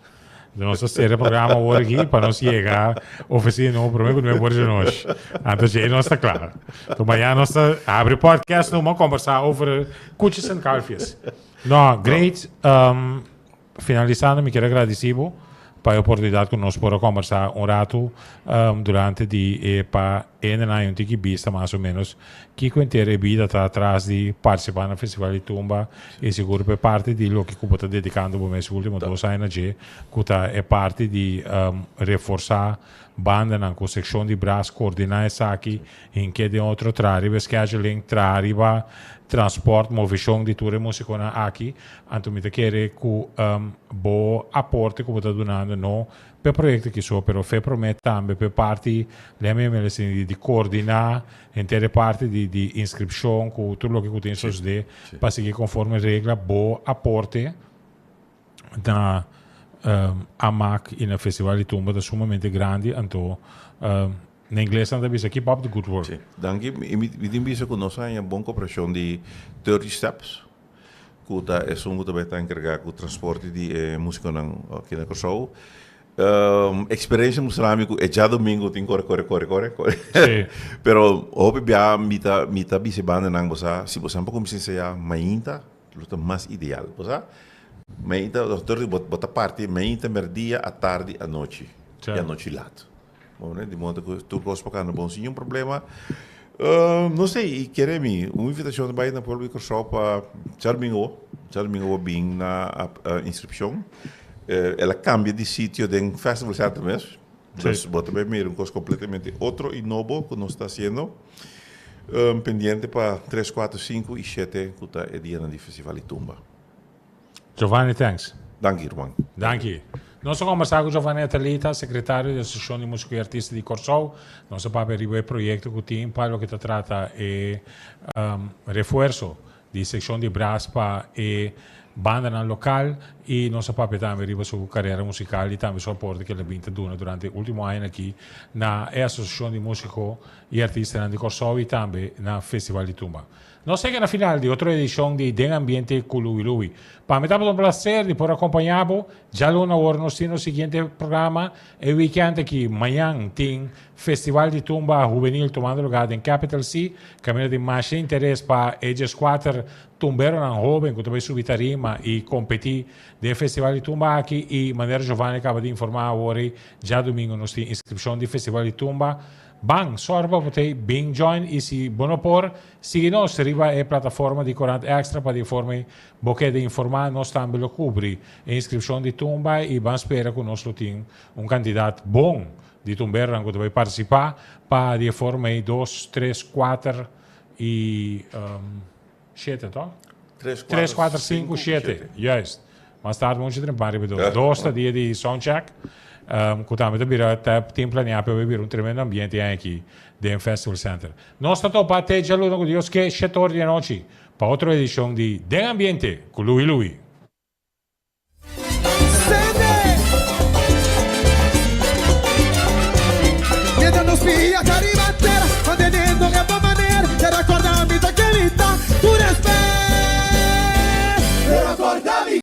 Nos ta sera e programa awor aki pa nos yega ofisina nobo prome ku nuebe ora di nochi. Anto dje nos ta kla. Enton mañana nos ta habri podcast numa kombersá over kuchis en kalfjes. No, great. Finalisando mi kier a gradisí bo pa e oportunidat ku nos por a kombersá un ratu durante di e pa hendenan hay un tiki bista mas o menos kiko henter e bida ta tras di partisipá na Festival di Tumba i sigur pa e parti di loke ku bo ta dedikando bo mes ultimo dos aña na dje ku ta e parti di reforsá bandanan ku sekshon di bras koordiná esaki Hinke den otro traha riba e scheduling, traha riba transport, movishon di tur e musikonan aki. Anto mi ta kere ku bo aporte ku bo ta dunando no p'e proyekto aki so, pero fe promé tambe p'e parti, leme mi di di koordiná henter e parti di di inskripshon ku tur loke ku tin sosodé pa sigui konforme regla bo aporte. na AMAC y na Festival di Tumba ta sumamente grandi, anto na ingles nan ta bisa keep up the good work. Sí, danki. Y mi tin bisa cu nos a haña bon cooperacion di 30 Steps, cu ta esun cu ta bay ta encarga cu transporte di e musiconan aki na Corsou. Experiencia mustra mi cu e djadomingo tin core, core, core, core, core. Sí. Pero hopi bia mi ta, mi ta bisa e bandanan, bo sa, si bo sa pa cuminsa ensaya mainta, Lo ta mas ideal, bo sa? Meinta, doctor di bo ta parti meinta, merdia, atardi, anochi. Cha. I anochi lat. Bo ne? Di modo ku tur kos por kanda bon sin niun problema. No sé, i kere mi, un invitashon ta bai na pueblo di Kòrsou pa djadumingu, djadumingu bo bin na inskripshon. El a kambia di sitio den Festival Center mes. Dus bo ta bai mira un kos kompletamente otro i nobo ku nos ta hasiendo. Pendiente pa tres, kuater, sinku i shete ku ta e dianan di Festival di Tumba. Giovanni thanks. Danki ruman. Danki. Nos a kombersá ku Giovanni Atalita, sekretario di Asosiashon di Músiko i Artista di Kòrsou. Nos a papia riba e proyekto ku tin pa loke ta trata e refuerso di sekshon di bras pa e bandanan lokal i nos a papia tambe riba su karera musikal i tambe su aporte ku el a bin ta duna durante e ultimo añanan aki na e Asosiashon di Músiko i Artistanan di Kòrsou i tambe na Festival di Tumba. Nos yega na final di otro edicion di Den Ambiente cu Louie Louie. Pa mi tabata un placer di por acompaña bo. Djaluna awor nos tin nos siguiente programa. E weekend aki, mañan, tin Festival di Tumba Hubenil tumando lugar den Capital C. Caminda tin masha interes pa e dieskuater tumberonan hoben cu ta bay subi tarima y competi den e Festival di Tumba aki. Y manera Giovanni caba di informa awor ey, djadumingo nos tin inscripcion di Festival di Tumba. Ban, sòru pa bo ta bin join y si bo no por, sigui nos riba e plataforma di Corant Extra pa di e forma ei bo keda informá. Nos tambe lo cubri e inscripcion di tumba y ban spera cu nos lo tin un cantidad bon di tumberonan cu ta bay participa pa di e forma ei dos, tres, cuater y shete, toch? Tres, Tres, cuater, cinco, shete. Juist. Mas tarde mucho trempan riba dos. Dos ta dia di soundcheck. Cu tambe ta bira, ta tin planea pa bira un tremendo ambiente aki den Festival Center. Nos ta topa te djaluna cu Dios ke shete or di anochi pa otro edicion di Den Ambiente cu Louie Louie. Mientras nos pia ta riba tera, manteniendo e bon manera, Pero corda mi ta ken mi ta, tur respet. Pero corda mi.